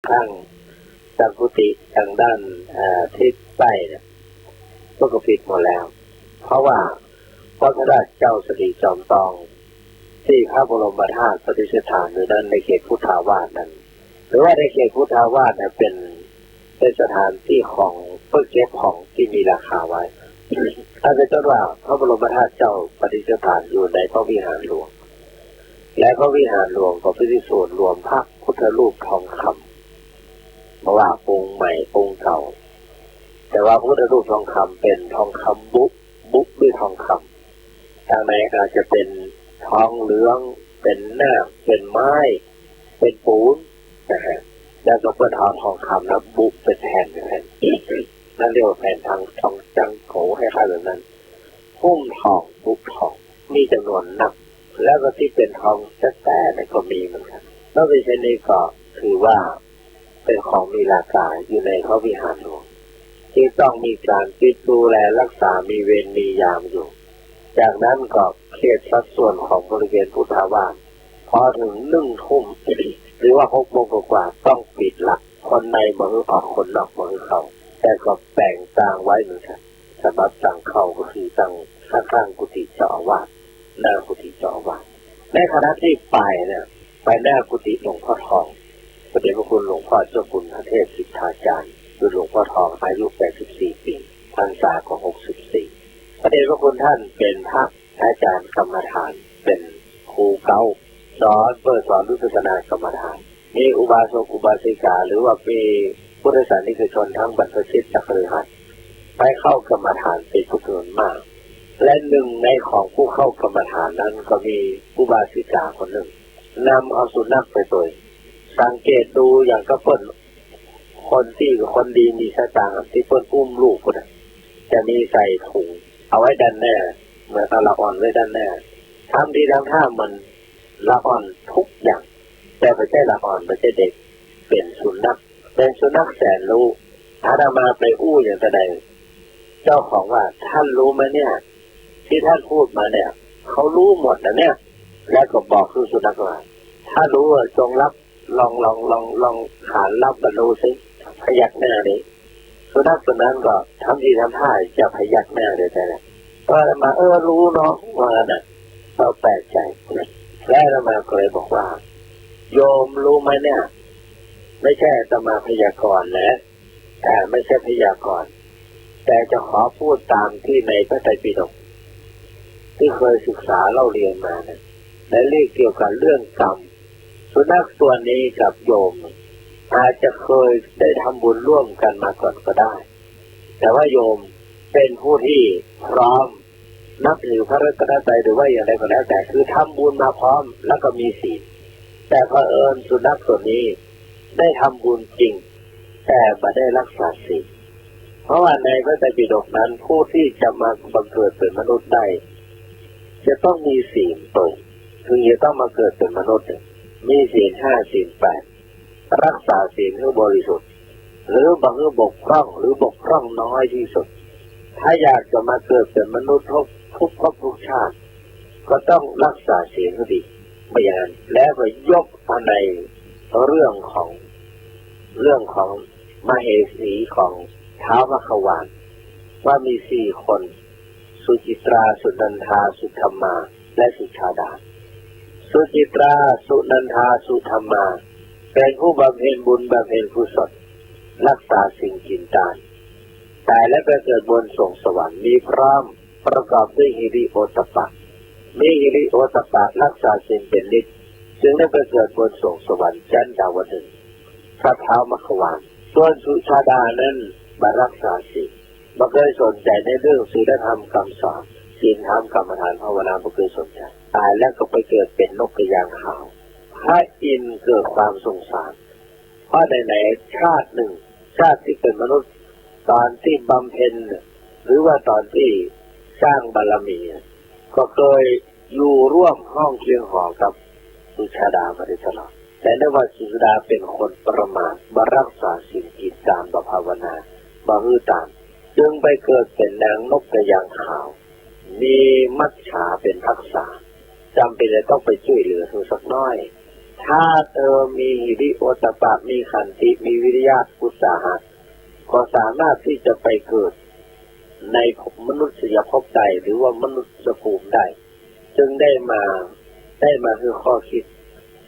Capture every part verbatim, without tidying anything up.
ข้าง ตางกุฏิตางด้าน เอ่อ ทิศใต้เนี่ย ก็ ก็ปิดหมดแล้ว เพราะว่าพระสังฆราชเจ้าสะหลีจอมตอง ตี้พระบรมธาตุประดิษฐานอยู่นั้นในเขตพุทธาวาสนั้น หรือว่าในเขตพุทธาวาสเนี่ยเป็น เป็นสถานตี้ของ เปิ้นเก็บของตี้มีราคาไว้ อันเป็นต้นว่าพระบรมธาตุเจ้าประดิษฐานอยู่ในพระวิหารหลวง และพระวิหารหลวงก็เป๋นตี้ศูนย์รวมพระพุทธรูปทองคำ บ่ว่าองค์ใหม่องค์เก่า แต่ว่าพระพุทธรูปทองคำเป๋นทองคำบุ บุด้วยทองคำ ตางในอาจจะเป๋นทองเหลือง เป๋นนาค เป๋นไม้ เป๋นปูนนะฮะ แล้วก็เปิ้นเอาทองคำนะบุเป๋นแผ่น แผ่น นั่นเรียกว่าแผ่นทอง ทองจังโก๋ คล้ายๆ แบบนั้น หุ้มทอง บุทอง มีจ๋ำนวนนัก แล้วก็ตี้เป๋นทองแต๊ๆ เนี่ยก็มีเหมือนกั๋น นอกจากนี้ก็ถือว่า เป๋นของมีราคาอยู่ในพระวิหารหลวง จึงต้องมีก๋านปิดดูแลรักษา มีเวรมียามอยู่ จากนั้นก็เขตสัดส่วนของบริเวณพุทธาวาส พอเถิงหนึ่งทุ่ม หรือว่าหกโมงกว่าๆ ต้องปิดละ คนในบ่หื้อออก คนนอกบ่หื้อเข้า แต่ก็แบ่งตางไว้เหมือนกั๋น สำหรับตางเข้าก็คือตางข้างๆ กุฏิเจ้าอาวาส หน้ากุฏิเจ้าอาวาส ในขณะตี้ไปเนี่ย ไปหน้ากุฏิหลวงพ่อทอง พระเดชพระคุณหลวงพ่อเจ้าคุณพระเทพสิทธาจารย์ คือหลวงพ่อทอง อายุแปดสิบสี่ปี๋ พรรษาก็หกสิบสี่ พระเดชพระคุณท่านเป๋นพระอาจารย์กรรมฐาน เป๋นครูเก๊า สอน เปิดสอนวิปัสสนากรรมฐาน มีอุบาสกอุบาสิกา หรือว่ามีพุทธศาสนิกชนทั้งบรรพชิตและคฤหัสถ์ ไปเข้ากรรมฐานเป๋นจำนวนมาก และหนึ่งในของผู้เข้ากรรมฐานนั้นก็มีอุบาสิกาคนหนึ่ง นำเอาสุนัขไปตวย สังเกตดูอย่างกับเปิ้น คนตี้ คนดีมีสตางค์ตี้เปิ้นอุ้มลูกพุ้นน่ะ จะมีใส่ถุงเอาไว้ด้านหน้า เหมือนเอาละอ่อนไว้ด้านหน้า ทำทีทำท่าเหมือนละอ่อนทุกอย่าง แต่บ่ใจ้ละอ่อน บ่ใจ้เด็ก เป๋นสุนัข เป๋นสุนัขแสนรู้ อาตมาไปอู้อย่างเต้าใด เจ้าของว่า ท่านรู้ไหมเนี่ย ที่ท่านพูดมาเนี่ย เขารู้หมดนะเนี่ย แล้วก็บอกคือสุนัขว่า ถ้ารู้อะจงลับ ลอง ลอง ลอง ลองขานลับมาดูสิ พยักหน้านี่ สุนัขตัวนั้นก็ทำทีทำท่าจะพยักหน้าเดียวกันแหละ ก็อาตมา เออ รู้เนาะ ว่าน่ะ ก็แปลกใจ๋ แล้วอาตมาก็เลยบอกว่า โยมรู้ไหมเนี่ย ไม่ใช่อาตมาพยากรณ์นะ แต่ไม่ใช่พยากรณ์ แต่จะขอพูดตามที่ในพระไตรปิฎก ที่เคยศึกษาเล่าเรียนมานะ ในเรื่องเกี่ยวกับเรื่องกรรม สุนัขตัวนี้กับโยม อาจจะเคยได้ทำบุญร่วมกันมาก่อนก็ได้ แต่ว่าโยมเป็นผู้ที่พร้อม นับถือพระรัตนตรัยหรือว่าอย่างไรก็แล้วแต่ คือทำบุญมาพร้อมแล้วก็มีศีล แต่เผอิญสุนัขตัวนี้ได้ทำบุญจริง แต่บ่ได้รักษาศีล เพราะว่าในพระไตรปิฎกนั้น ผู้ที่จะมาบังเกิดเป๋นมนุษย์ได้ จะต้องมีศีลตวย คือจะต้องมาเกิดเป๋นมนุษย์ มีศีลห้า ศีลแปด รักษาศีลหื้อบริสุทธิ์ หรือบ่หื้อบกพร่อง หรือบกพร่องน้อยที่สุด ถ้าอยากจะมาเกิดเป๋นมนุษย์ทุก ทุกภพทุกชาติ ก็ต้องรักษาศีลหื้อดี บ่อย่างนั้น แล้วก็ยกเอาในเรื่องของ เรื่องของมเหสีของท้าวมัคควาน ว่ามีสี่คน สุจิตรา สุนันทา สุธรรมา และสุชาดา สุจิตรา สุนันทา สุธรรมา เป๋นผู้บำเพ็ญบุญบำเพ็ญกุศล รักษาศีลกิ๋นตาน ต๋ายแล้วไปเกิดบนสวงสวรรค์ มีพร้อมประกอบด้วยหิริโอตตัปปะ มีหิริโอตตัปปะรักษาศีลเป๋นนิจ จึงได้ไปเกิดบนสวงสวรรค์ชั้นดาวดึงส์ กับท้าวมัคควาน ส่วนสุชาดานั้นบ่รักษาศีล บ่เกยสนใจ๋ในเรื่องศีลธรรมกำสอน ศีลธรรมกรรมฐานภาวนาบ่เกยสนใจ๋ ต๋ายแล้วก็ไปเกิดเป๋นนกกระยางขาว พระอินทร์เกิดความสงสาร เพราะไหนๆ ชาติหนึ่ง ชาติตี้เป๋นมนุษย์ ต๋อนตี้บำเพ็ญ หรือว่าต๋อนตี้สร้างบารมี ก็เกยอยู่ร่วมห้องเคียงหอกับสุชาดามาโดยตลอด แต่เนื่องว่าสุชาดาเป๋นคนประมาท บ่รักษาศีลกิ๋นตาน บ่ภาวนา บ่หื้อตาน จึงไปเกิดเป๋นนางนกกระยางขาว มีมัจฉาเป๋นภักษา จ๋ำเป๋นจะต้องไปจ้วยเหลือหื้อสักหน้อย ถ ถ้าเธอมีหิริโอตตัปปะ มีขันติ มีวิริยะอุตสาหะ ก็สามารถที่จะไปเกิดในมนุษยภพได้ หรือว่ามนุษยภูมิได้ จึงได้มา ได้มาคือข้อคิด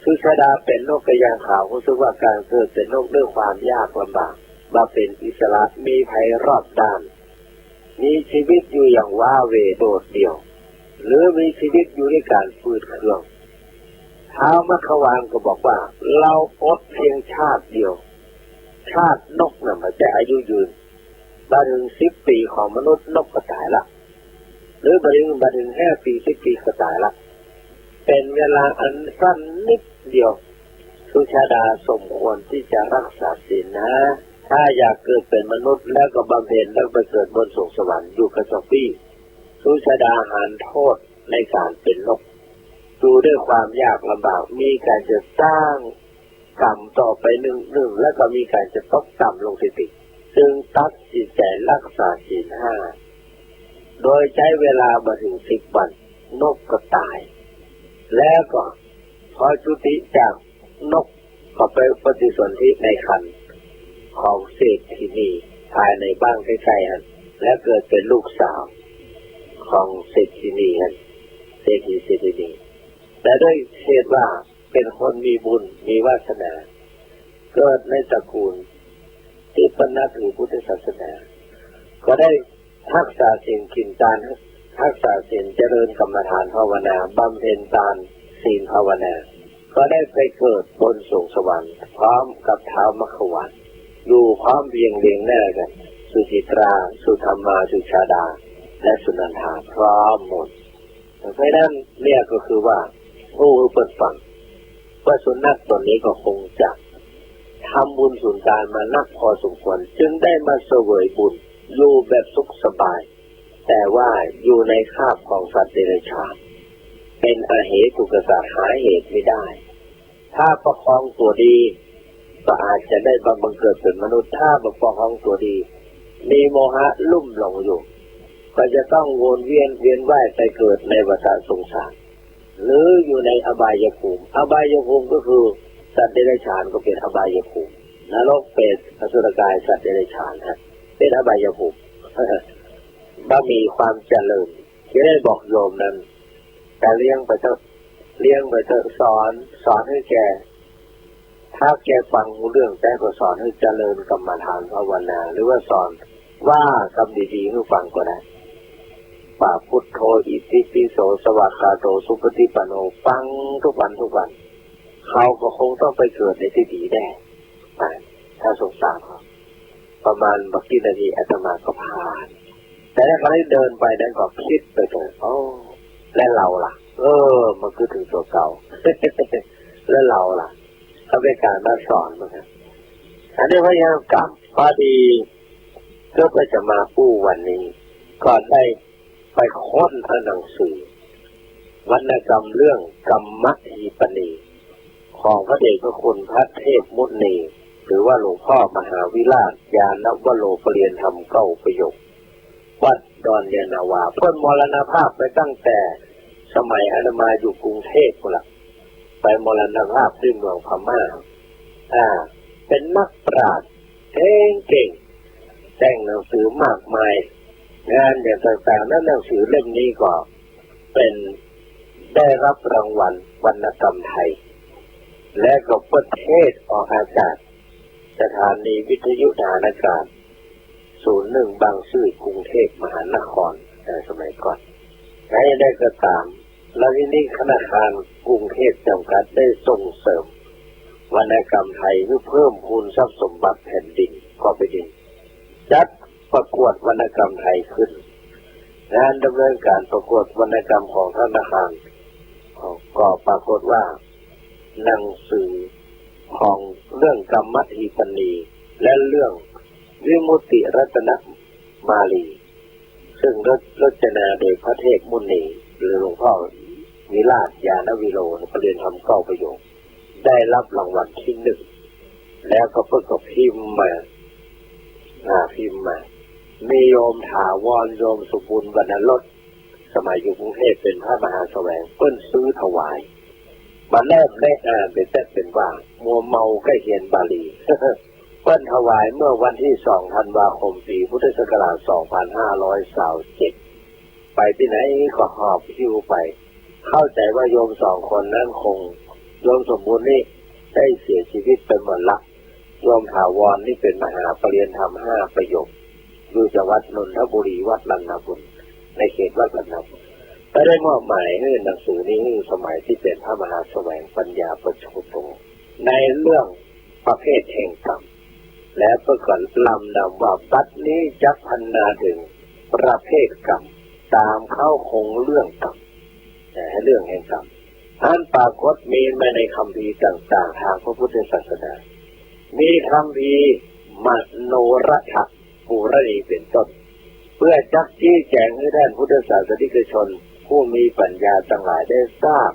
สุชาดาเป๋นนกกระยางขาว รู้สึกว่าก๋านเกิดเป๋นนกด้วยความยากลำบาก มาเป๋นอิสระ มีภัยรอบด้าน มีชีวิตอยู่อย่างว้าเหว่โดดเดี่ยว หรือมีชีวิตอยู่ด้วยก๋านฝืดเคือง ท้าวมัคควานก็บอกว่า เราอดเพียงชาติเดียว ชาตินกน่ะมันจะอายุยืน บ่าเถิงสิบปี๋ของมนุษย์นกก็ต๋ายละ หรือบ่าเถิง บ่าเถิงห้าปี๋ สิบปี๋ก็ต๋ายละ เป๋นเวลาอันสั้นนิดเดียว สุชาดาสมควรที่จะรักษาศีลนะ ถ้าอยากเกิดเป๋นมนุษย์แล้วก็บำเพ็ญแล้วไปเกิดบนสวงสวรรค์อยู่กับเจ้าปี้ สุชาดาหันโต้ษในก๋านเป๋นนก อยู่ด้วยความยากลำบาก มีก๋านจะสร้างกรรมต่อไปนึ่งๆ แล้วก็มีก๋านจะตกต่ำลงติดๆ จึงตัดสินใจ๋รักษาศีลห้า โดยใจ๊เวลาบ่าเถิงสิบวัน นกก็ต๋าย แล้วก็พอจุติจากนกก็ไปปฏิสนธิในครรภ์ของเศรษฐีนีภายในบ้านใก้ๆ หั้น และเกิดเป๋นลูกสาวของเศรษฐีนีหั้น เศรษฐี เศรษฐีนี แต่ด้วยเหตุว่าเป๋นคนมีบุญมีวาสนา เกิดในตระกูลตี้เปิ้นนับถือพุทธศาสนา ก็ได้ ฮักษาศีลกิ๋นตาน ฮักษาศีลเจริญกรรมฐานภาวนา บำเพ็ญตานศีลภาวนา ก็ได้ไปเกิดบนสวงสวรรค์พร้อมกับท้าวมัคควาน อยู่พร้อมเพียงเรียงหน้ากั๋น สุจิตรา สุธรรมา สุชาดา และสุนันทา พร้อมหมด เพราะฉะนั้นเนี่ยก็คือว่า อู้หื้อเปิ้นฟัง ว่าสุนัขต๋นนี้ก็คงจะทำบุญสุนตานมานักพอสมควร จึงได้มาเสวยบุญอยู่แบบสุขสบาย แต่ว่าอยู่ในคราบของสัตว์เดรัจฉาน เป๋นอเหตุกสัตว์ หาเหตุไม่ได้ ถ้าประคองตั๋วดี ก็อาจจะได้บังเกิดเป๋นมนุษย์ ถ้าบ่ประคองตั๋วดี มีโมหะลุ่มหลงอยู่ ก็จะต้องวนเวียน เวียนว่ายไปเกิดในวัฏสงสาร หรืออยู่ในอบายภูมิ อบายภูมิก็คือสัตว์เดรัจฉานก็เป๋นอบายภูมิ นรก เปรต อสุรกาย สัตว์เดรัจฉานฮะ เป๋นอบายภูมิ บ่มีความเจริญ จะได้บอกโยมนั้น แต่เลี้ยงไปเถอะ เลี้ยงไปเถอะ สอน สอนหื้อแก ถ้าแกฟังฮู้เรื่อง แกก็สอนหื้อเจริญกรรมฐานภาวนา หรือว่าสอนว่ากำดีๆ หื้อฟังก็ได้ ว่า พุทโธ อิติปิโส สวากขาโต สุปฏิปันโน ฟังทุกวันทุกวัน เขาก็คงต้องไปเกิดในตี้ดีแน่ อ่ะ ถ้าสงสารเขา ประมาณบ่กี่นาทีอาตมาก็ผ่าน แต่ถ้าเขาได้เดินไปนั้นก็คิดไปเลย โอ้ และเฮาล่ะ เออ มันก็เถิงตั๋วเก่า และเฮาล่ะ ก็เป๋นก๋านมาสอนเหมือนกั๋น อันนี้พยายามกลับ พอดีก็เปิ้นจะมาอู้วันนี้ ก็ได้ไปค้นเอาหนังสือ วรรณกรรมเรื่องกัมมะทีปนี ของพระเดชพระคุณพระเทพมุนี หรือว่าหลวงพ่อมหาวิราช ญาณวโร ประเรียนธรรมเก้าประโยค วัดดอนยานาวา เปิ้นมรณภาพไปตั้งแต่สมัยอาตมาอยู่กรุงเทพฯพู้นละ ไปมรณภาพตี้เมืองพม่า อ่า เป๋นนักปราชญ์เก่งๆ แต่งหนังสือมากมาย งานอย่างต่างๆ นั้นหนังสือเล่มนี้ก็เป๋น ได้รับรางวัลวรรณกรรมไทย และก็เปิดเทศน์ออกอากาศ สถานีวิทยุฐานอากาศ ศูนย์หนึ่ง บางซื่อ กรุงเทพมหานคร ในสมัยก่อน ไงได้ก็ต๋าม แล้วทีนี้ธนาคารกรุงเทพจำกัดได้ส่งเสริมวรรณกรรมไทย เพื่อเพิ่มพูนทรัพย์สมบัติแผ่นดิน ก็ไปดิน จัดประกวดวรรณกรรมไทยขึ้น งานดำเนินการประกวดวรรณกรรมของธนาคาร ก็ปรากฏว่า หนังสือของเรื่องกัมมะทีปนี และเรื่องวิมุตติรัตนมาลี ซึ่งรจนาโดยพระเทพมุนี หรือหลวงพ่อวิราช ญาณวิโร ประเรียนธรรมเก้าประโยค ได้รับรางวัลที่หนึ่ง แล้วก็เปิ้นก็พิมพ์มา อ่า พิมพ์มา มีโยมถาวร โยมสมบูรณ์ วรรณรส สมัยอยู่กรุงเทพฯ เป๋นพระมหาแสวง เปิ้นซื้อถวาย บ่าเริ่มได้อ่านเป๋นจั๊กเป๋นว่า มัวเมาใก้เฮียนบาลี เปิ้นถวายเมื่อวันตี้สองธันวาคม ปี๋พุทธศักราชสองพันห้าร้อยซาวเจ็ด ไปตี้ไหนก็หอบหิ้วไป เข้าใจ๋ว่าโยมสองคนนั้นคง โยมสมบูรณ์นี่ได้เสียชีวิตไปหมดละ โยมถาวรนี่เป๋นมหาปริญญาธรรมห้าประโยค อยู่จังหวัดนนทบุรี วัดลันนาบุญ ในเขตวัดลันนาบุญ ก็ได้มอบหมายหื้อหนังสือนี้หื้อสมัยตี้เป๋นพระมหาแสวงปัญญาปัจจุบัน ในเรื่องประเภทแห่งกรรม แล้วก็กล่าวลำดับว่า บัดนี้จักพรรณนาเถิงประเภทกรรม ต๋ามเข้าโครงเรื่องกรรม เอ่อ เรื่องแห่งกรรม อันปรากฏมีมาในคัมภีร์ต่างๆ ตางพระพุทธศาสนา มีคัมภีร์มโนรถปูรณีเป๋นต้น เปื้อจักจี้แจ๋งหื้อต้านพุทธศาสนิกชนผู้มีปัญญาตังหลายได้ทราบ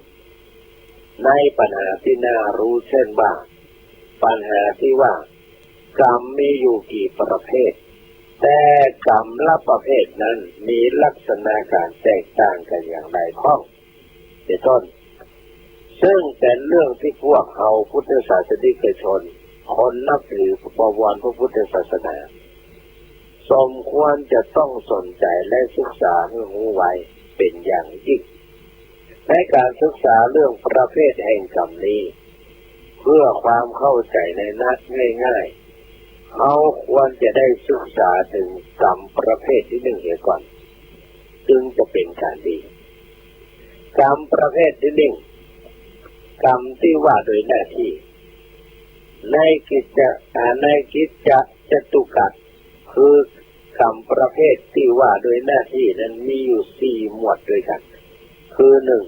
ในปัญหาตี้น่าฮู้ เจ้นว่า ปัญหาตี้ว่า กรรมมีอยู่กี่ประเภท แต่กรรมละประเภทนั้นมีลักษณะก๋านแตกต่างกั๋นอย่างใดพ่อง เป๋นต้น ซึ่งเป๋นเรื่องตี้พวกเฮาพุทธศาสนิกชน คนนับถือปวรพระพุทธศาสนา สมควรจะต้องสนใจ๋และศึกษาหื้อฮู้ไว้เป๋นอย่างยิ่ง ในก๋านศึกษาเรื่องประเภทแห่งกรรมนี้ เพื่อความเข้าใจ๋ในนัดง่ายๆ เฮาควรจะได้ศึกษาเถิงกรรมประเภทตี้นึ่งเหียก่อน จึงจะเป๋นก๋านดี กรรมประเภทตี้นึ่ง กรรมตี้ว่าโดยหน้าตี้ ในกิจจะ อ่า ในกิจจะจตุกะ คือกรรมประเภทตี้ว่าโดยหน้าตี้นั้นมีอยู่สี่หมวดด้วยกั๋น คือ หนึ่ง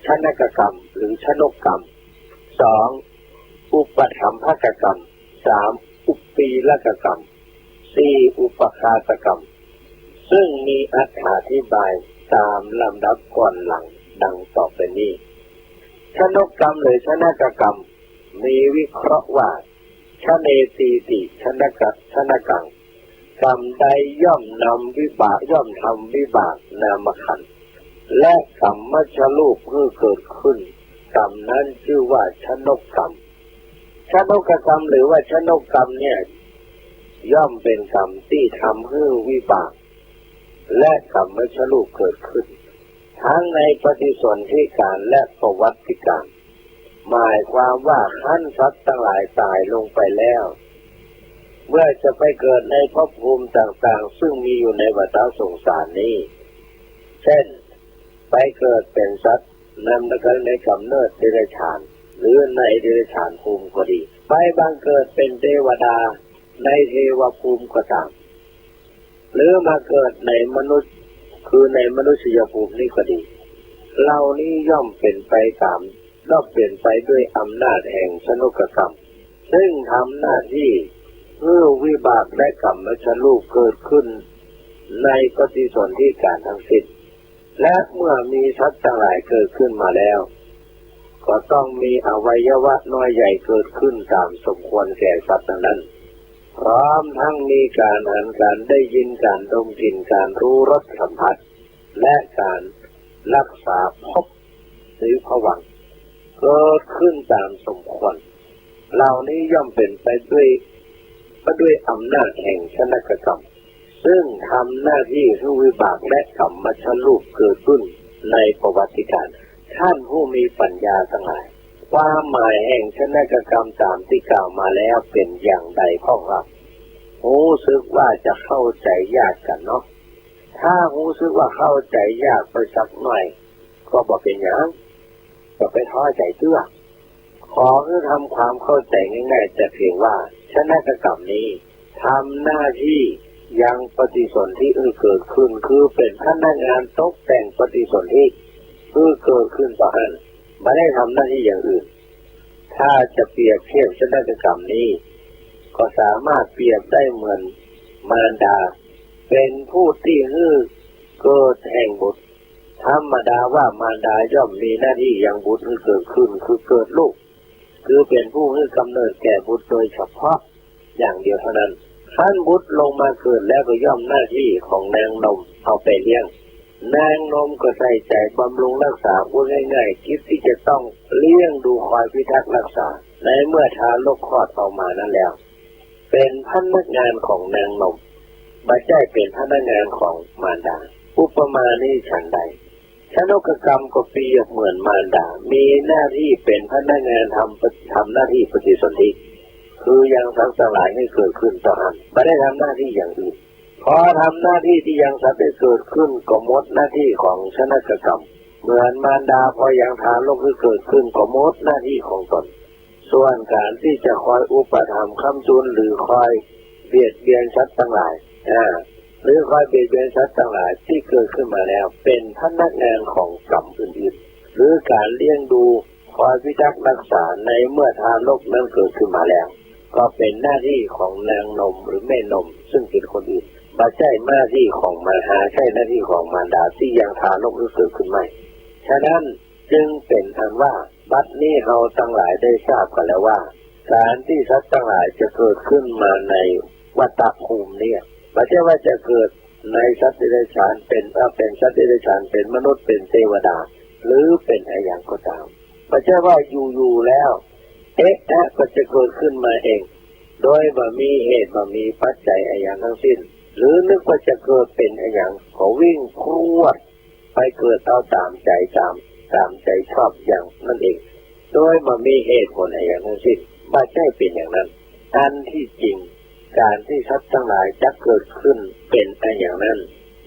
ชนกกรรม หรือชนกกรรม สอง อุปถัมภกกรรม สาม อุปปีลกกรรม สี่ อุปคาตกรรม ซึ่งมีอรรถาธิบายต๋ามลำดับก่อนหลังดังต่อไปนี้ ชนกกรรมหรือชนกกรรม มีวิเคราะห์ว่า ชเนตีติ ชนกะ ชนกัง กรรมใดย่อมนำวิบาก ย่อมทำวิบากนามขันธ์ และกัมมัชฌูปหื้อเกิดขึ้น กรรมนั้นจื้อว่าชนกกรรม ชนกกรรมหรือว่าชนกกรรมเนี่ย ย่อมเป๋นกรรมตี้ทำหื้อวิบาก และกัมมัชฌูปเกิดขึ้น ทั้งในปฏิสนธิกาลและปวัตติกาล หมายความว่าคันสัตว์ตังหลายต๋ายลงไปแล้ว เมื่อจะไปเกิดในภพภูมิต่างๆ ซึ่งมีอยู่ในวัฏสงสารนี้ เจ้น ไปเกิดเป๋นสัตว์ ใน ในก๋ำเนิดเดรัจฉาน หรือในเดรัจฉานภูมิก็ดี ไปบังเกิดเป๋นเตวดาในเตวภูมิก็ต๋าม หรือมาเกิดในมนุษย์ คือในมนุษยภูมินี้ก็ดี เหล่านี้ย่อมเป๋นไปต๋าม ย่อมเป๋นไปด้วยอำนาจแห่งชนกกรรม ซึ่งทำหน้าตี้หื้อวิบากและกัมมัชฌูปเกิดขึ้นในปฏิสนธิกาลทั้งสิ้น และเมื่อมีสัตว์ตังหลายเกิดขึ้นมาแล้ว ก็ต้องมีอวัยวะน้อยใหญ่เกิดขึ้นต๋ามสมควรแก่สัตว์นั้นๆ พร้อมทั้งมีก๋านหัน ก๋านได้ยิน ก๋านดมกลิ่น ก๋านฮู้รสสัมผัส และก๋านรักษาภพหรือภวังค์ เกิดขึ้นต๋ามสมควร เหล่านี้ย่อมเป๋นไปด้วย ก็ด้วยอำนาจแห่งชนกกรรม ซึ่งทำหน้าตี้หื้อวิบากและกัมมัชฌูปเกิดขึ้นในปวัตติกาล ท่านผู้มีปัญญาตังหลาย ความหมายแห่งชนกกรรมต๋ามตี้กล่าวมาแล้วเป๋นอย่างใดพ่องเล่า ฮู้สึกว่าจะเข้าใจ๋ยากกั๋นเนาะ ถ้าฮู้สึกว่าเข้าใจ๋ยากไปสักหน้อย ก็บ่เป๋นหยัง อย่าไปท้อใจ๋เตื้อ ขอหื้อทำความเข้าใจ๋ง่ายๆ แต่เพียงว่า ชนกกรรมนี้ทำหน้าตี้ยังปฏิสนธิหื้อเกิดขึ้น คือเป๋นพนักงานตกแต่งปฏิสนธิหื้อเกิดขึ้นเต้าอั้น บ่ได้ทำหน้าตี้อย่างอื่น ถ้าจะเปรียบเทียบชนกกรรมนี้ ก็สามารถเปรียบได้เหมือนมารดา เป๋นผู้ตี้หื้อเกิดแห่งบุตร ธรรมดาว่ามารดาย่อมมีหน้าตี้ยังบุตรหื้อเกิดขึ้น คือเกิดลูก คือเป๋นผู้หื้อกำเนิดแก่บุตรโดยเฉพาะอย่างเดียวเท่านั้น คันบุตรลงมาเกิดแล้วก็ย่อมหน้าตี้ของนางนมเอาไปเลี้ยง นางนมก็ใส่ใจ๋บำรุงฮักษา พูดง่ายๆ กิจตี้จะต้องเลี้ยงดูคอยพิทักษ์ฮักษา ในเมื่อทารกคลอดออกมานั้นแล้ว เป๋นพนักงานของนางนม บ่ใจ้เป๋นพนักงานของมารดา อุปมานี้ฉันใด ชนกกรรมก็เปรียบเหมือนมารดา มีหน้าตี้เป๋นพนักงานทำ ทำหน้าตี้ปฏิสนธิ คือยังสัตว์ตังหลายหื้อเกิดขึ้นเต้าอั้น บ่ได้ทำหน้าตี้อย่างอื่น พอทำหน้าตี้ตี้ยังสัตว์หื้อเกิดขึ้นก็หมดหน้าตี้ของชนกกรรม เหมือนมารดาพอยังทารกหื้อเกิดขึ้นก็หมดหน้าตี้ของต๋น ส่วนก๋านตี้จะคอยอุปถัมภ์ค้ำจุนหรือคอยเบียดเบียนสัตว์ตังหลาย อ่า หรือคอยเบียดเบียนสัตว์ตังหลายตี้เกิดขึ้นมาแล้ว เป๋นพนักงานของกรรมอื่นๆ หรือก๋านเลี้ยงดูคอยพิทักษ์ฮักษาในเมื่อทารกนั้นเกิดขึ้นมาแล้ว ก็เป๋นหน้าตี้ของนางนมหรือแม่นม ซึ่งเป๋นคนอื่น บ่ใจ้หน้าตี้ของมารดา ใจ้หน้าตี้ของมารดาตี้ยังทารกหื้อเกิดขึ้นใหม่ ฉะนั้นจึงเป๋นอันว่า บัดนี้เฮาตังหลายได้ทราบกั๋นแล้วว่า ก๋านตี้สัตว์ตังหลายจะเกิดขึ้นมาในวัฏฏะภูมิเนี่ย บ่ใจ้ว่าจะเกิดในสัตว์เดรัจฉาน เป๋น เอ่อ เป๋นสัตว์เดรัจฉาน เป๋นมนุษย์ เป๋นเตวดา หรือเป๋นอะหยังก็ต๋าม บ่ใจ้ว่าอยู่ๆ แล้ว เอ๊ะ เอ๊ะ ก็จะเกิดขึ้นมาเอง โดยบ่มีเหตุบ่มีปัจจัยอะหยังทั้งสิ้น หรือนึกว่าจะเกิดเป๋นอะหยัง ก็วิ่งพรวดไปเกิดเอาต๋ามใจ๋ ต๋าม ต๋ามใจ๋ชอบอย่างนั้นเอง โดยบ่มีเหตุผลอะหยังทั้งสิ้น บ่ใจ้เป๋นอย่างนั้น อันตี้จริง ก๋านตี้สัตว์ตังหลายจะเกิดขึ้นเป๋นอะหยังนั้น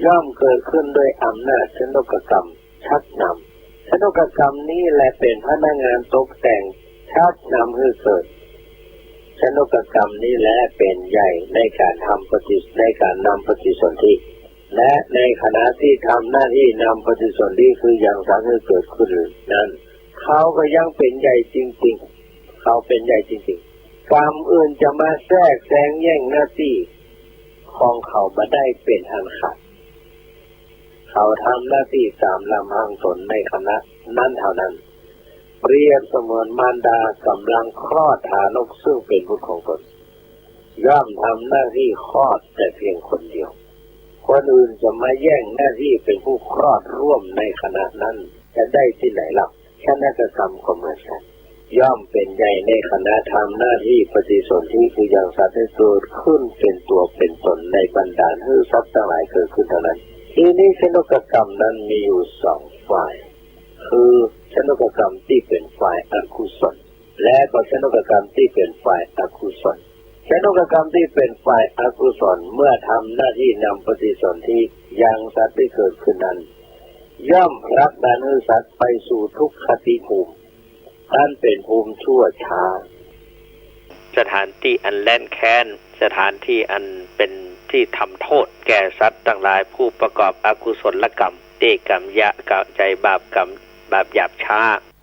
ย่อมเกิดขึ้นด้วยอำนาจชนกกรรมชักนำ ชนกกรรมนี้แลเป๋นพนักงานตกแต่งชักนำหื้อเกิด ชนกกรรมนี้แลเป๋นใหญ่ในก๋านทำปฏิ ในก๋านนำปฏิสนธิ และในขณะตี้ทำหน้าตี้นำปฏิสนธิ คือยังสัตว์หื้อเกิดขึ้นนั้น เขาก็ยังเป๋นใหญ่จริงๆ เขาเป๋นใหญ่จริงๆ กรรมอื่นจะมาแทรกแซงแย่งหน้าตี้ของเขาบ่ได้เป๋นอันขาด เขาทำหน้าตี้ต๋ามลำพังต๋นในขณะนั้นเต้านั้น เปรียบเสมือนมารดาก่ำลังคลอดทารกซึ่งเป๋นบุตรของต๋น ย่อมทำหน้าตี้คลอดแต่เพียงคนเดียว คนอื่นจะมาแย่งหน้าตี้เป๋นผู้คลอดร่วมในขณะนั้นจะได้ตี้ไหนเล่า ชนกกรรมก็เหมือนกั๋น ย่อมเป๋นใหญ่ในขณะทำหน้าตี้ปฏิสนธิ คือยังสัตว์หื้อเกิดขึ้นเป๋นตั๋วเป๋นต๋นในบันดาลหื้อสัตว์ตังหลายเกิดขึ้นเต้านั้น ทีนี้ชนกกรรมนั้นมีอยู่สองฝ่าย คือชนกกรรมตี้เป๋นฝ่ายอกุศล และก็ชนกกรรมตี้เป๋นฝ่ายอกุศล ชนกกรรมตี้เป๋นฝ่ายอกุศล เมื่อทำหน้าตี้นำปฏิสนธิยังสัตว์หื้อเกิดขึ้นนั้น ย่อมผลักดันหื้อสัตว์ไปสู่ทุกขติภูมิ อันเป๋นภูมิชั่วช้า สถานตี้อันแร้นแค้น สถานตี้อันเป๋นตี้ทำโต้ษแก่สัตว์ตังหลายผู้ประกอบอกุศลกรรม ตี้กรรมหยาบ กรรมใจ๋บาป กรรมบาปหยาบช้า